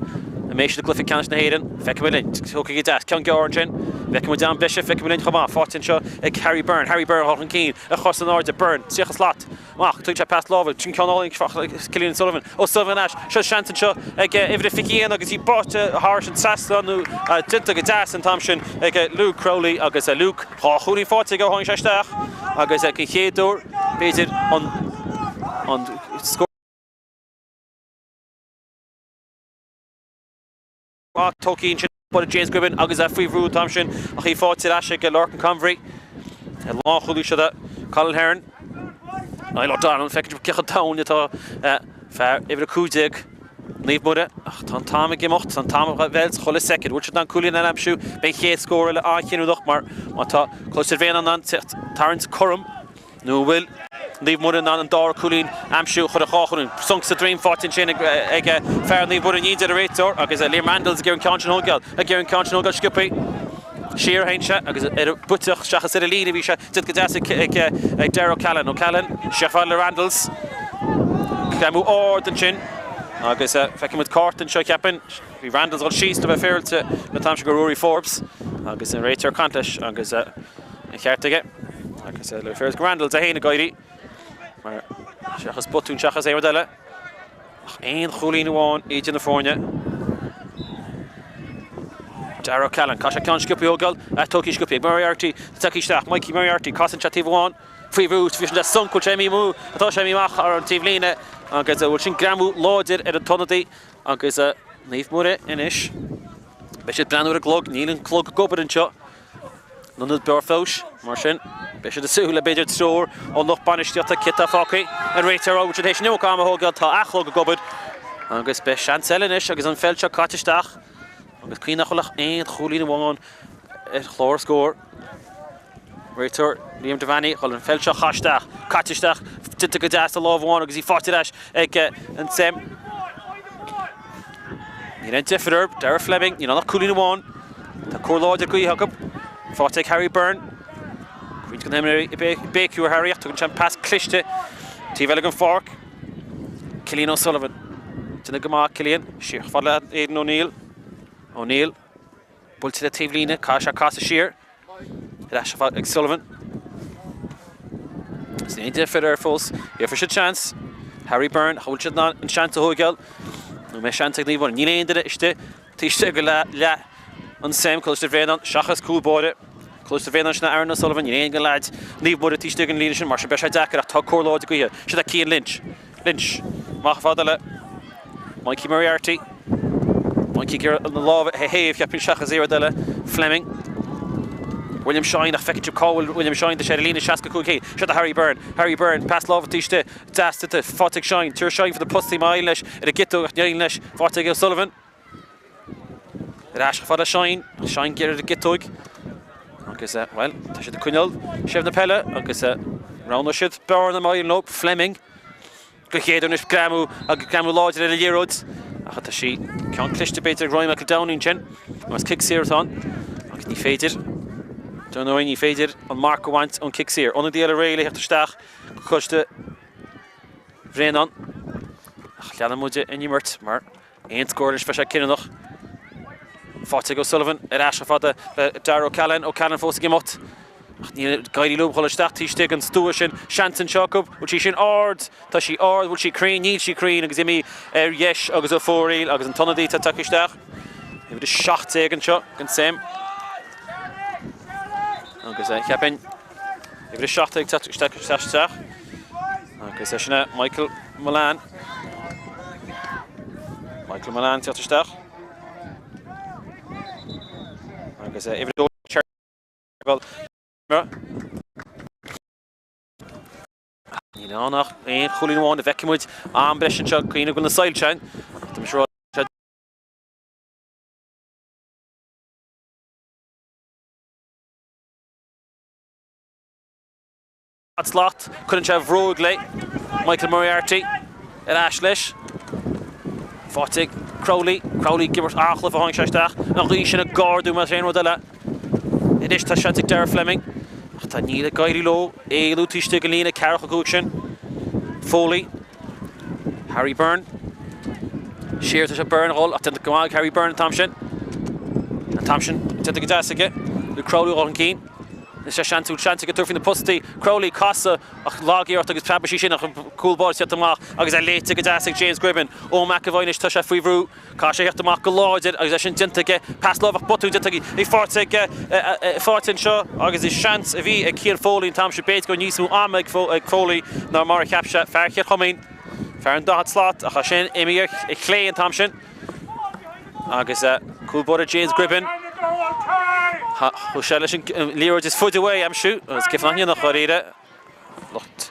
An mbeidh siad i gcluiche ceannais na hÉireann? Feicfidh muid linn. Tógtha go deas. Ceann gearr ansin. Feicfidh muid am breise. Feicfidh muid linn chomh maith. Faighte anseo ag Harry Byrne. Harry Byrne dhul chun cinn. A chos in airde. Byrne. 30 slat. Amach. Tugann sé pas láimhe. Sin ceann álainn. Cillian O'Sullivan. O'Sullivan ar ais. Seo seans anseo ag uimhir a 21 agus í báite thairis an trasnán nó déanta go deas an t-am sin ag Luke Crowley agus Luke Dhá chúilín faighte aige ó tháinig sé isteach agus den chéad uair, b'fhéidir, an scór tógtha ansin buille James Gribben agus é faoi bhrú an t-am sin ach í faighte ar ais ag Lorcan Convery. An lánchúlaí seo de Colin Heron. Niall O'Donnell, feicfidh cé chomh domhain atá fear uimhir 15. Naomh Muire, ach tá an t-am ag imeacht, tá an t-am ag meilt chuile soicind. Bhfuil siad in ann cúilín eile a aimsiú? Beidh an chéad scór eile an-chinniúnach mar má tá Coláiste Bhréanainn in ann tarraingt cothrom nó an bhfuil Naomh Muire in ann an dara cúilín a aimsiú chun an dhá chúilín. Sonc sa droim faighte ansin ag fear Naomh Muire, ní deir an réiteoir agus Liam Randles ag iarraidh an ceann sin a thógáil, ag iarraidh an ceann sin a thógáil sciobtha. Siar a théann sé agus ar an bpuiteach seachas ar an líne a bhí sé. Déanta go deas ag Darragh O'Callaghan. O'Callaghan isteach fada le Randles. Greamú ard ansin agus feicfidh muid cárta anseo cheapfainn. Bhí Randles ag dul síos le bheith féaráilte an t-am sin go Ruairí Forbes agus an réiteoir ag caint leis agus an ceart aige. Agus le bheith féaráilte go Randles é féin ag éirí mar seachas botún seachas aon rud eile. Ach aon chúilín amháin idir na foirne. Darragh O'Callaghan, caithfidh sé ceann sciobtha a thógáil, tógtha sciobtha ag Moriarty, tagtha isteach, Mikey Moriarty, casann sé taobh amháin, faoi bhrú, bhí sin le sonc, bhfuil sé imithe amú, tá sé imithe amach ar an taobhlíne agus bhfuil sin greamú láidir ar an t-ionadaí agus Naomh Muire anois. Beidh siad ag breathnú ar an gclog, níl an clog ag obair anseo. In Ionad Barr Feabhais, mar sin, beidh siad ag súil le b'fhéidir treoir ón lucht bainistíochta céard atá fágtha. An réiteoir á bhfuil siad théis an iomarca ama a thógáil, tá an clog ag obair agus beidh seans eile anois agus an pheil seo caite isteach agus cuimhnigh nach bhfuil ach aon chúilín amháin ar chlár scóir. Réiteoir Liam Devaney chun an pheil seo a chaith isteach, caite isteach, déanta go deas de lámh amháin agus í faighte ar ais ag an SEM. Níl aon deifir orthu, Darragh Fleming, níl ann ach cúilín amháin. Tá cóir láidir gaoithe acu. Faighte ag Harry Byrne. Roinnt de na himreoirí ag béiciú ar Harry ach tugann sé an pas cliste taobh eile den pháirc. Cillian O'Sullivan. Déanamh go maith Cillian. Siar fad le Aidan O'Neill. O'Neill. Buailte le taobhlíne, caithfidh sé casadh siar. Ar ais ag Sullivan. Is níl aon deifir air fós. Gheobhaidh siad seans. Harry Byrne, an bhfuil siad in ann an seans a thóigeáil? Nó an mbeidh seans ag Naomh Muire? Níl aon duine istigh taobh istigh de leath an SEM, Coláiste Bhréanainn, seachas cúl báire. Coláiste Bhréanainn sin Aaron O'Sullivan. Níl aon de leaids Naomh Muire taobh istigh den líne sin, mar sin beidh sé deacair ach tá cóir láidir gaoithe. Siod é Cian Lynch. Lynch. Amach fad le Mikey Moriarty. Mikey ag iarraidh na lámha a théamh, cheapfainn, seachas iarraidh eile. Fleming. William Shine, ach feiceann sibh cá bhfuil William Shine, tá sé ar an líne 65 cé. Seo do Harry Byrne. Harry Byrne, pas láimhe taobh istigh. Deas tite, faighte ag Shine. Tabhair Shine faoi na postaí má éiríonn leis ar an gciotóg ach ní éiríonn leis. Faighte ag O'Sullivan. Ar ais chomh fada le Shine. Shine ag iarraidh an gciotóg. Agus, bhuel, tá siad ag coinneáil seilbh na peile agus roghnóidh siad bearna má éiríonn leo. Fleming. Go chéad anois greamú agus greamú láidir ar an liathróid ach tá sí ceann cliste b'fhéidir ag Ryan McEldowney ansin agus cic saor atá ann agus ní féidir dar ndóigh ní féidir an marc a bhaint ón cic saor. Ionadaí eile réidh le theacht isteach go Coláiste Bhréanainn ach leanann muid an imirt mar Aon scór anois bheadh sé cinniúnach. Faighte ag O'Sullivan ar ais chomh fada le Darragh O'Callaghan. O'Callaghan fós ag imeacht. Ach níl ag éirí leo dhul isteach taobh istigh den stua sin. Seans anseo acu. Bhfuil sí sin ard? Tá sí ard. Bhfuil sí cruinn? Níl sí cruinn agus imithe ar dheis agus ó fóraoil agus an t-ionadaí atá tagtha isteach. Uimhir 17 anseo den SEM. Agus cheapfainn uimhir 17 tagtha isteach. Agus é sin é Michael Mullane. Michael Mullane teacht isteach. Agus é uimhir 2 Níl ann ach aon chúilín amháin a bhfeicfidh muid am breise anseo cuimhnigh go bhfuil na soilse ann. Tá mise Slat, cuireann sé a bhróg léi. Michael Moriarty ar ais leis. Faighte ag Crowley. Crowley ag imirt an-chluiche tháinig sé isteach. An ghaoth sin ag ardú más aon rud eile. Anois tá seans ag Darragh Fleming. Ach tá níl ag éirí leo éalú taobh istigh den líne ceathracha 5 sin. Foley. Harry Byrne. Siar tá sé Byrne a dhul ach déanta go maith ag Harry Byrne an t-am sin. An t-am sin déanta go deas aige. Luke Crowley a dhul chun cinn. Is é seans seans aige tabhairt faoi na postaí. Crowley, casadh ach lag-iarracht agus preabfaidh sí sin ach cúl báire teacht amach agus é léite go deas ag James Gribben. Eoin McEvoy anois tá sé faoi bhrú. Caithfidh sé theacht amach go láidir agus é sin déanta aige. Pas láimhe ach botún déanta aige. Bhí faighte aige faighte anseo agus is seans a bhí ag Cian Foley an t-am sin. B'fhéidir go raibh níos mó ama ag Foley ná mar a cheap sé. Fear Chill Choimín, fear an 40 slat ach é sin imithe ar chlé an t-am sin. Agus cúl báire James Gribben. Chuaigh sé leis an liathróid is faide uaidh a aimsiú agus cé nach ndéanfadh dháiríre. Lucht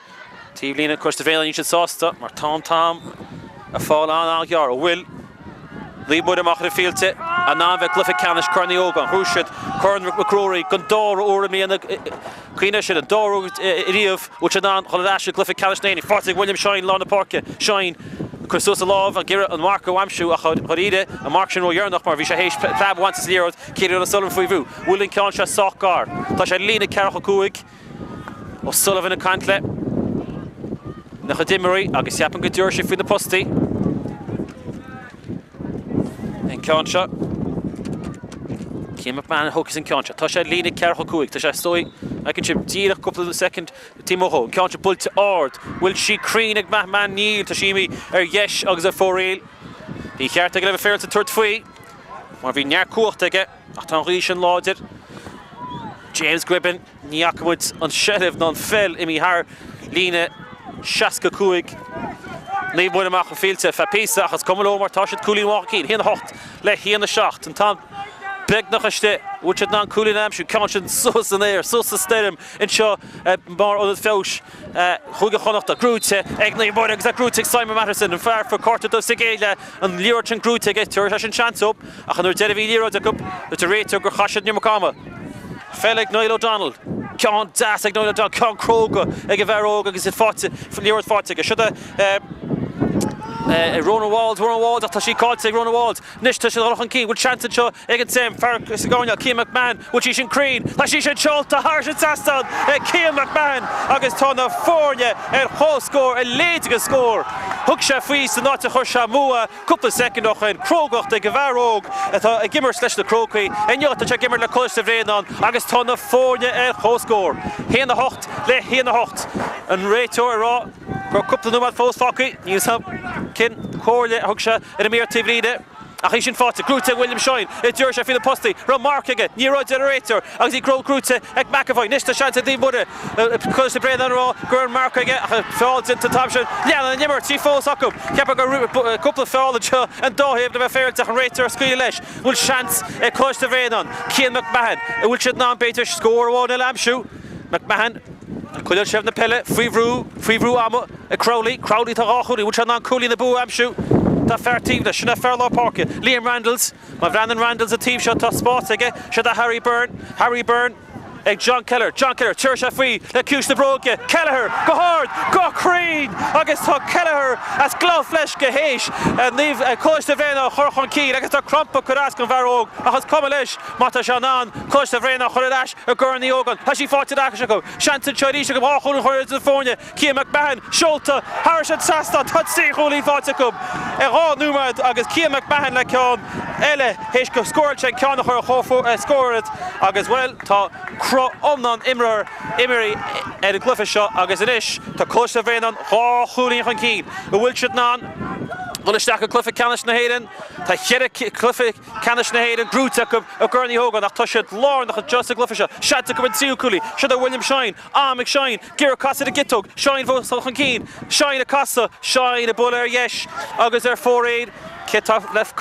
taobhlíne Coláiste Bhréanainn níl siad sásta mar tá an t-am ag fáil an-an-ghearr. An bhfuil Naomh Muire amach ar an fillte in ann bheith i gcluiche ceannais Corn Uí Ógáin. Ghnóthaigh siad Corn McGrory don dara huair i mbliana. Cuimhnigh sin, an dara huair ariamh bhfuil siad in ann dhul ar ais i gcluiche ceannais na hÉireann. Faighte ag William Shine lár na páirce. Shine ag cur suas a lámh ag iarraidh an marc a aimsiú ach dháiríre an marc sin ródheireanach mar bhí sé théis preab a bhaint as an liathróid. Cillian O'Sullivan faoi bhrú. Bhfuil an ceann seo sách gar? Tá sé ar líne ceathracha 5. O'Sullivan ag caint le na chuid imreoirí agus cheapfainn go dtabharfaidh sé faoi na postaí. An ceann seo. Cian McMahon a thógfaidh an ceann seo. Tá sé ar líne 45. Tá sé is dóigh, feiceann sibh, díreach cúpla soicind taobh amuigh dhó. An ceann seo buailte ard. Bhfuil sí cruinn ag McMahon? Níl. Tá sí imithe ar dheis agus ar fóraoil. Bhí an cheart aige le bheith féaráilte tabhairt faoi mar bhí neart cumhachta aige ach tá an ghaoth sin láidir. James Gribben. Ní fhaca muid an seilbh ná an pheil imithe thar líne 65 Naomh Muire amach an fillte feadh píosa ach is cuma leo mar tá siad cúilín amháin chun cinn, 1-8 le 1-7. An t-am beagnach istigh. Bhfuil siad in ann cúilín a aimsiú? Ceann sin suas san aer, suas sa stoirm anseo i mbarr Ionad Feabhais Chúige Chonnachta. Gnóite ag Naomh Muire agus é gnóite ag Simon Matterson, an fear a fuair cárta dubh sa gcéad leath. An liathróid sin gnóite aige, tabharfaidh sé sin seans dóibh ach an uair deiridh a bhí liathróid acu, dúirt an réiteoir gur chaith siad an iomarca ama. Peil ag Niall O'Donnell. Ceann deas ag Niall O'Donnell, ceann cróga ag an bhfear óg agus iad faighte, liathróid faighte aige. Siod é Ronan Walls, Ronan Walls ach tá sí caillte ag Ronan Walls. Anois tá siad ag dul chun cinn. Bhfuil seans anseo ag an SEM, fear sa gcoirnéal, Cian McMahon, bhfuil sí sin cruinn? Tá sí sin seolta thar an trasnán ag Cian McMahon agus tá na foirne ar comhscór, a leithéid de scór. Thug sé faoi san áit a chuir sé amú é. Cúpla soicind ó shoin, crógacht ag an bhfear óg atá ag imirt leis na Crócaigh. Inniu tá sé ag imirt le Coláiste Bhréanainn agus tá na foirne ar comhscór. 1-8 le 1-8. An réiteoir ag rá go raibh cúpla nóiméad fós fágtha. Níl 'fhios a'm cén chomhairle a thug sé ar an méar taobh líne. Ach í sin faighte, gnóite ag William Shine. D'éirigh sé faoi na postaí. Raibh marc aige? Ní raibh, a deir an réiteoir. Agus í gnóite ag McEvoy. Anois tá seans ag Naomh Muire. Coláiste Bhréanainn a rá go raibh an marc aige ach feall déanta an t-am sin. Leanann an imirt, í fós acu. Cheapfá go raibh cúpla feall anseo an dá thaobh le bheith féaráilte ach an réiteoir ag scaoileadh leis. An bhfuil seans ag Coláiste Bhréanainn? Cian McMahon, an bhfuil siad in ann b'fhéidir scór amháin eile a aimsiú? McMahon ag coinneáil seilbh na peile faoi bhrú, faoi bhrú ama ag Crowley. Crowley tá dhá chúilín, an bhfuil sé in ann cúilín na bua a aimsiú? Tá fear taobh leis, sin é fear lár páirce, Liam Randles. Má bhreathnaíonn Randles an taobh seo tá spás aige, siod é Harry Byrne, Harry Byrne ag John Kelleher, John Kelleher, tabharfaidh sé faoi le ciumhais na bróige, Kelleher go hard, go cruinn agus tá Kelleher as Gleann Fleisce théis Naomh Coláiste Bhréanainn a chur chun cinn agus tá crampa ag cur as don bhfear óg ach is cuma leis má tá sé in ann Coláiste Bhréanainn a chur ar ais i gCorn Uí Ógáin. Tá sí faighte ar ais acu. Seans anseo arís acu dhá chúilín a chur idir na foirne. Cian McMahon seolta thairis an trasnán. Tá 3 chúilín faighte acu i 2 nóiméad agus Cian McMahon le ceann eile théis go scóráil sé an ceann a chuir an comhscór agus, bhuel, tá cruth iomlán imeartha imithe ar an gcluiche seo agus anois tá Coláiste Bhréanainn 2 chúilín chun cinn. An bhfuil siad in ann dul isteach i gcluiche ceannais na hÉireann? Tá cheithre chluiche ceannais na hÉireann gnóite acu i gCorn Uí Ógáin ach tá siad lárnach anseo sa gcluiche seo. Seans acu an tríú cúilín. Siod é William Shine. Am ag Shine. Ag iarraidh casadh ar an gciotóg. Shine fós dul chun cinn. Shine ag casadh. Shine ag bualadh ar dheis agus ar fóraoil. Cé atá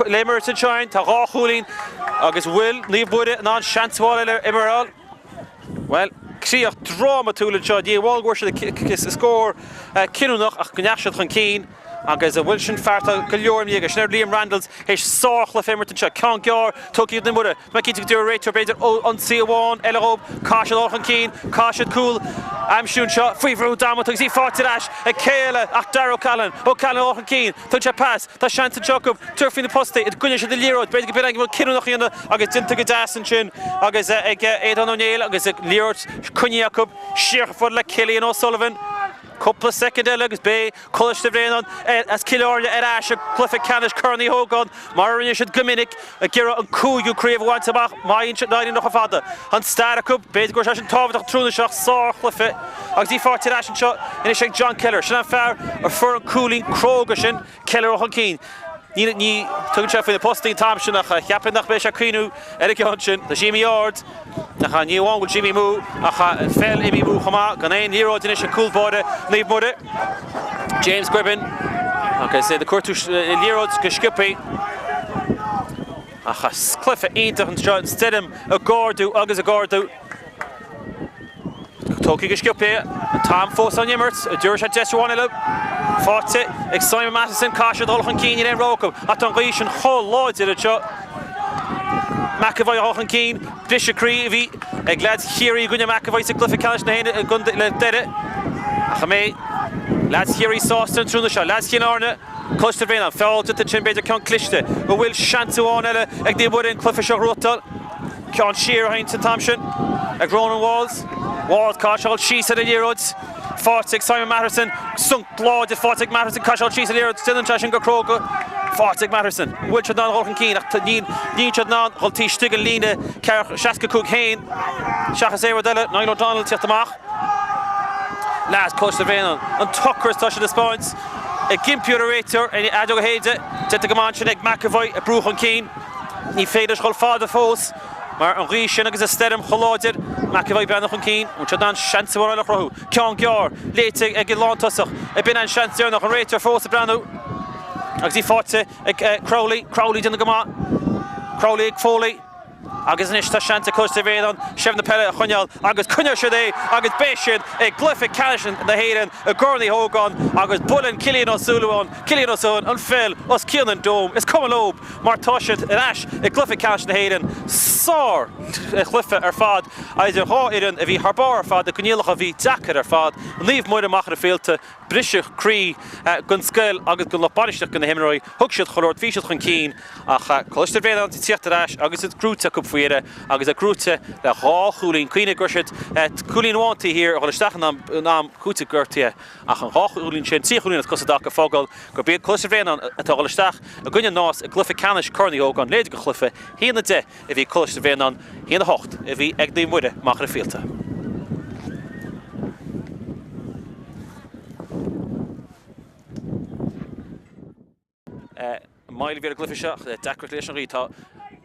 le imirt anseo? Tá dhá chúilín agus bhfuil Naomh Muire in ann seans amháin eile a imirt? Bhuel, críoch drámatúil anseo. Ní amháin go bhfuair siad scór cinniúnach ach go ndeachaigh siad chun cinn. Agus an bhfuil sin fear tá go leor imní aige. Sin é Liam Randles théis sárchluiche a imirt anseo. Ceann gearr tugtha ag Naomh Muire. Tá mé cinnte go dtabharfaidh réiteoir b'fhéidir ionsaí amháin eile dhóibh. Caithfidh siad dul chun cinn. Caithfidh siad cúl a aimsiú anseo. Faoi bhrú damanta agus í faighte ar ais ag cé eile ach Darragh O'Callaghan. O'Callaghan ag dul chun cinn. Tugann sé pas. Tá seans anseo acu tabhairt faoi na postaí. Coinneoidh siad an liathróid. B'fhéidir go b'in rud cinniúnach a dhéanamh agus déanta go deas ansin agus ag Aodán Ó Néill agus an liathróid coinnithe acu. Siar chomh fada le Cillian O'Sullivan. Cúpla soicind eile agus beidh Coláiste Bhréanainn as Cill Airne ar ais i gcluiche ceannais Chorn Uí Ógáin, mar a rinne siad go minic, ag iarraidh an cúigiú craobh a bhaint amach. Má éiríonn leo chomh fada an stair acu, b'fhéidir go raibh sé sin tábhachtach tráthnóna seo ach sárchluiche agus í faighte ar ais anseo anois ag John Kelleher. Sin an fear a fuair an cúilín cróga sin, Kelleher chun cinn. Ní tugann sé faoi na postaí an t-am sin ach cheapfainn nach mbeidh sé ag cuimhniú ar an gceann sin. Tá sí imithe ard ach ní amháin go bhfuil sí imithe amú ach an pheil imithe amú chomh maith gan aon liathróid anois ag cúl báire Naomh Muire, James Gribben agus iad ag cuartú liathróid go sciobtha. Ach cluiche iontach anseo, an stoirm ag ardú agus ag ardú. Tógtha go sciobtha é, an t-am fós á imirt, an dtabharfaidh sé deis amháin eile faighte ag Simon Matheson, caithfidh siad dul chun cinn, níl aon rogha acu ach tá an ghaoth sin chomh láidir anseo. McEvoy a dhul chun cinn, briseadh croí a bhí ag leaids Chiarraí i gcoinne McEvoy sa gcluiche ceannais na hÉireann le Doire. Ach an mbeidh leaids Chiarraí sásta an tráthnóna seo? Leaids Chill Airne, Coláiste Bhréanainn, feall déanta ansin, b'fhéidir ceann cliste. An bhfuil seans amháin eile ag Naomh Muire an cluiche seo a ghnóthachtáil? Ceann siar a roinnt an t-am sin ag Ronan Walls. Walls caithfidh sé dul síos ar an liathróid. Faighte ag Simon Matterson. Sonc láidir faighte ag Matterson. Caithfidh sé dul síos ar an liathróid. Déanann sé sin go cróga. Faighte ag Matterson. Bhfuil siad in ann a dhul chun cinn ach níl siad in ann dhul taobh istigh den líne ceathracha 65 féin seachas aon rud eile. Niall O'Donnell ag teacht amach. Leaids Coláiste Bhréanainn. An t-ocras atá siad ag 'spáint. Ag impí ar an réiteoir an fheadóg a shéideadh. Déanta go maith ansin ag McEvoy ag brú chun cinn. Ní féidir leis dhul fada fós mar an ghaoth sin agus an stoirm chomh láidir. McEvoy breathnú chun cinn. Bhfuil siad in ann seans amháin eile a chruthú. Ceann gearr, léite ag an lántosach. Ab in an seans deireanach, an réiteoir fós ag breathnú agus í faighte ag Crowley. Crowley déanamh go maith. Crowley ag Foley. Agus anois tá seans ag Coláiste Bhréanainn seilbh na peile a choinneáil agus coinneoidh siad é agus beidh siad i gcluiche ceannais na hÉireann i gCorn Uí Ógáin agus buaileann Cillian Ó Súilleabháin, Cillian Ó Súilleabháin an pheil os cionn an dome. Is cuma leo mar tá siad ar ais i gcluiche ceannais na hÉireann. Sár chluiche ar fad idir dhá fhoireann a bhí thar barr ar fad i gcoinníollacha a bhí deacair ar fad. Naomh Muire Machaire Fíolta, briseadh croí don scoil agus don lucht bainistíochta do na himreoirí. Thug siad chuile shórt, bhí siad chun cinn ach Coláiste Bhréanainn ag tíocht ar ais agus iad gnóite acu faoi dheireadh agus é gnóite le dhá chúilín. Cuimhnigh go raibh siad cúilín amháin taobh thiar a dhul isteach in am cúitimh gortaithe ach an dhá chúilín sin, trí chúilín as cosa i dtaca ag fágáil gurb iad Coláiste Bhréanainn atá ag dhul isteach i gcoinne Nás i gcluiche ceannais Corn Uí Ógáin. Léide den chluiche, 1-10 a bhí ag Coláiste Bhréanainn, 1-8 a bhí ag Naomh Muire, Machaire Fíolta. Moill a bhí ar an gcluiche seo ach deacracht leis an ghaoth. Tá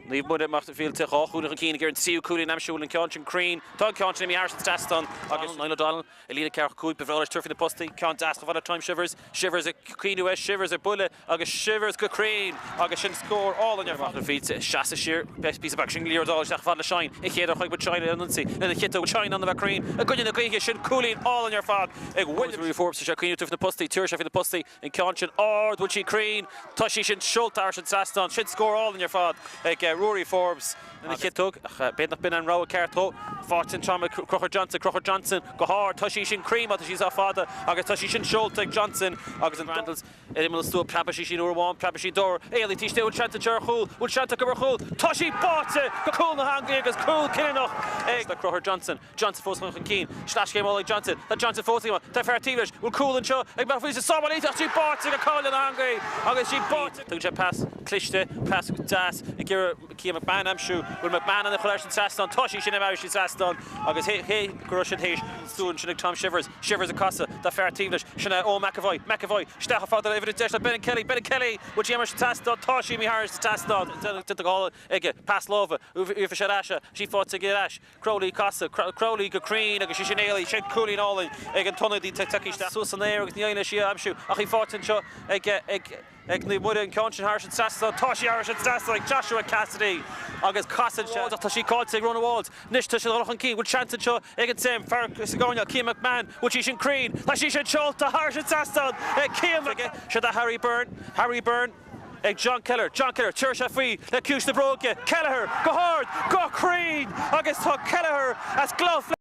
Naomh Muire, Machaire Fíolta dhá chúilín chun cinn ag iarraidh an tríú cúilín a aimsiú. Bhfuil an ceann sin cruinn? Tá an ceann sin imithe thairis an trasnán agus Niall O'Donnell i líne 45. Ba bhreá leis tabhairt faoi na postaí. Ceann deas chomh fada le Tom Shivers. Shivers ag cuimhniú air. Shivers ag buille agus Shivers go cruinn agus sin scór álainn ar fad. Machaire Fíolta ag seasamh siar. Píosa beag sin liathróid álainn isteach chomh fada le Shine. An chéad uair a chonaic muid Shine ar an ionsaí lena chiotóg. Shine in ann a bheith cruinn i gcoinne na gaoithe. Sin cúilín álainn ar fad ag William. Forbes. Tá sé ag cuimhniú tabhairt faoi na postaí. Tabharfaidh sé faoi na postaí. An ceann sin ard, bhfuil sí cruinn? Tá sí sin seolta thairis an trasnán. Sin scór álainn ar fad ag Ruairí Forbes lena chiotóg, ach b'fhéidir nach b'in an rogha ceart dó. Faighte an t-am ag Conchúr Johnson, Conchúr Johnson go hard. Tá sí sin cruinn má tá sí sách fada agus tá sí sin seolta ag Johnson agus an Randalls ar imeall an stua. Preabfaidh sí sin uair amháin, preabfaidh sí dara. Éalaigh taobh istigh, bhfuil seans anseo ar chúl? Bhfuil seans acu ar chúl? Tá sí báite go cúl na heangaí agus cúl cinniúnach ag Conchúr Johnson. Johnson fós chun cinn. Sleaschéim ag Johnson. Tá Johnson fós ag imeacht. Tá fear taobh leis. Bhfuil cúl anseo ag Mac Bhríde? Sábháilte ach sí báite ag Cathal na heangaí agus sí báite. Tugann sé pas cliste, pas deas ag iarraidh Cian McMahon a aimsiú. Bhfuil McMahon in ann a chur thairis an trasnán? Tá sí sin imithe thairis an trasnán agus cé go raibh siad théis stua ansin ag Tom Shivers. Shivers ag casadh. Tá fear taobh leis. Sin é Eoin McEvoy. McEvoy isteach chomh fada le uimhir 10 le Brendan Kelly. Brendan Kelly! Bhfuil sí imithe thairis an trasnán? Tá sí imithe thairis an trasnán. Déanta go hálainn aige. Pas láimhe. Iarrfaidh sé ar ais é. Sí faighte aige ar ais. Crowley casadh, Crowley go cruinn agus sí sin éalaithe, sin cúilín álainn ag an t-ionadaí tagtha isteach suas san aer agus ní éiríonn leis í a aimsiú ach í faighte anseo ag ag ag Naomh Muire, an ceann sin thairis an trasnán, tá sí thairis an trasnán ag Joshua Cassidy agus casann sé ach tá sí caillte ag Ronan Walsh, anois tá sé ag dul chun cinn, bhfuil seans anseo ag an Sam, fear sa gcoirnéal, Cian McMahon, bhfuil sí sin cruinn, tá sí sin seolta thairis an trasnán ag Cian McMahon, seo do Harry Byrne, Harry Byrne. ag John Kelleher, John Kelleher, tabharfaidh sé faoi le ciumhais na bróige, Kelleher go hard, go cruinn agus tá Kelleher as Gleann.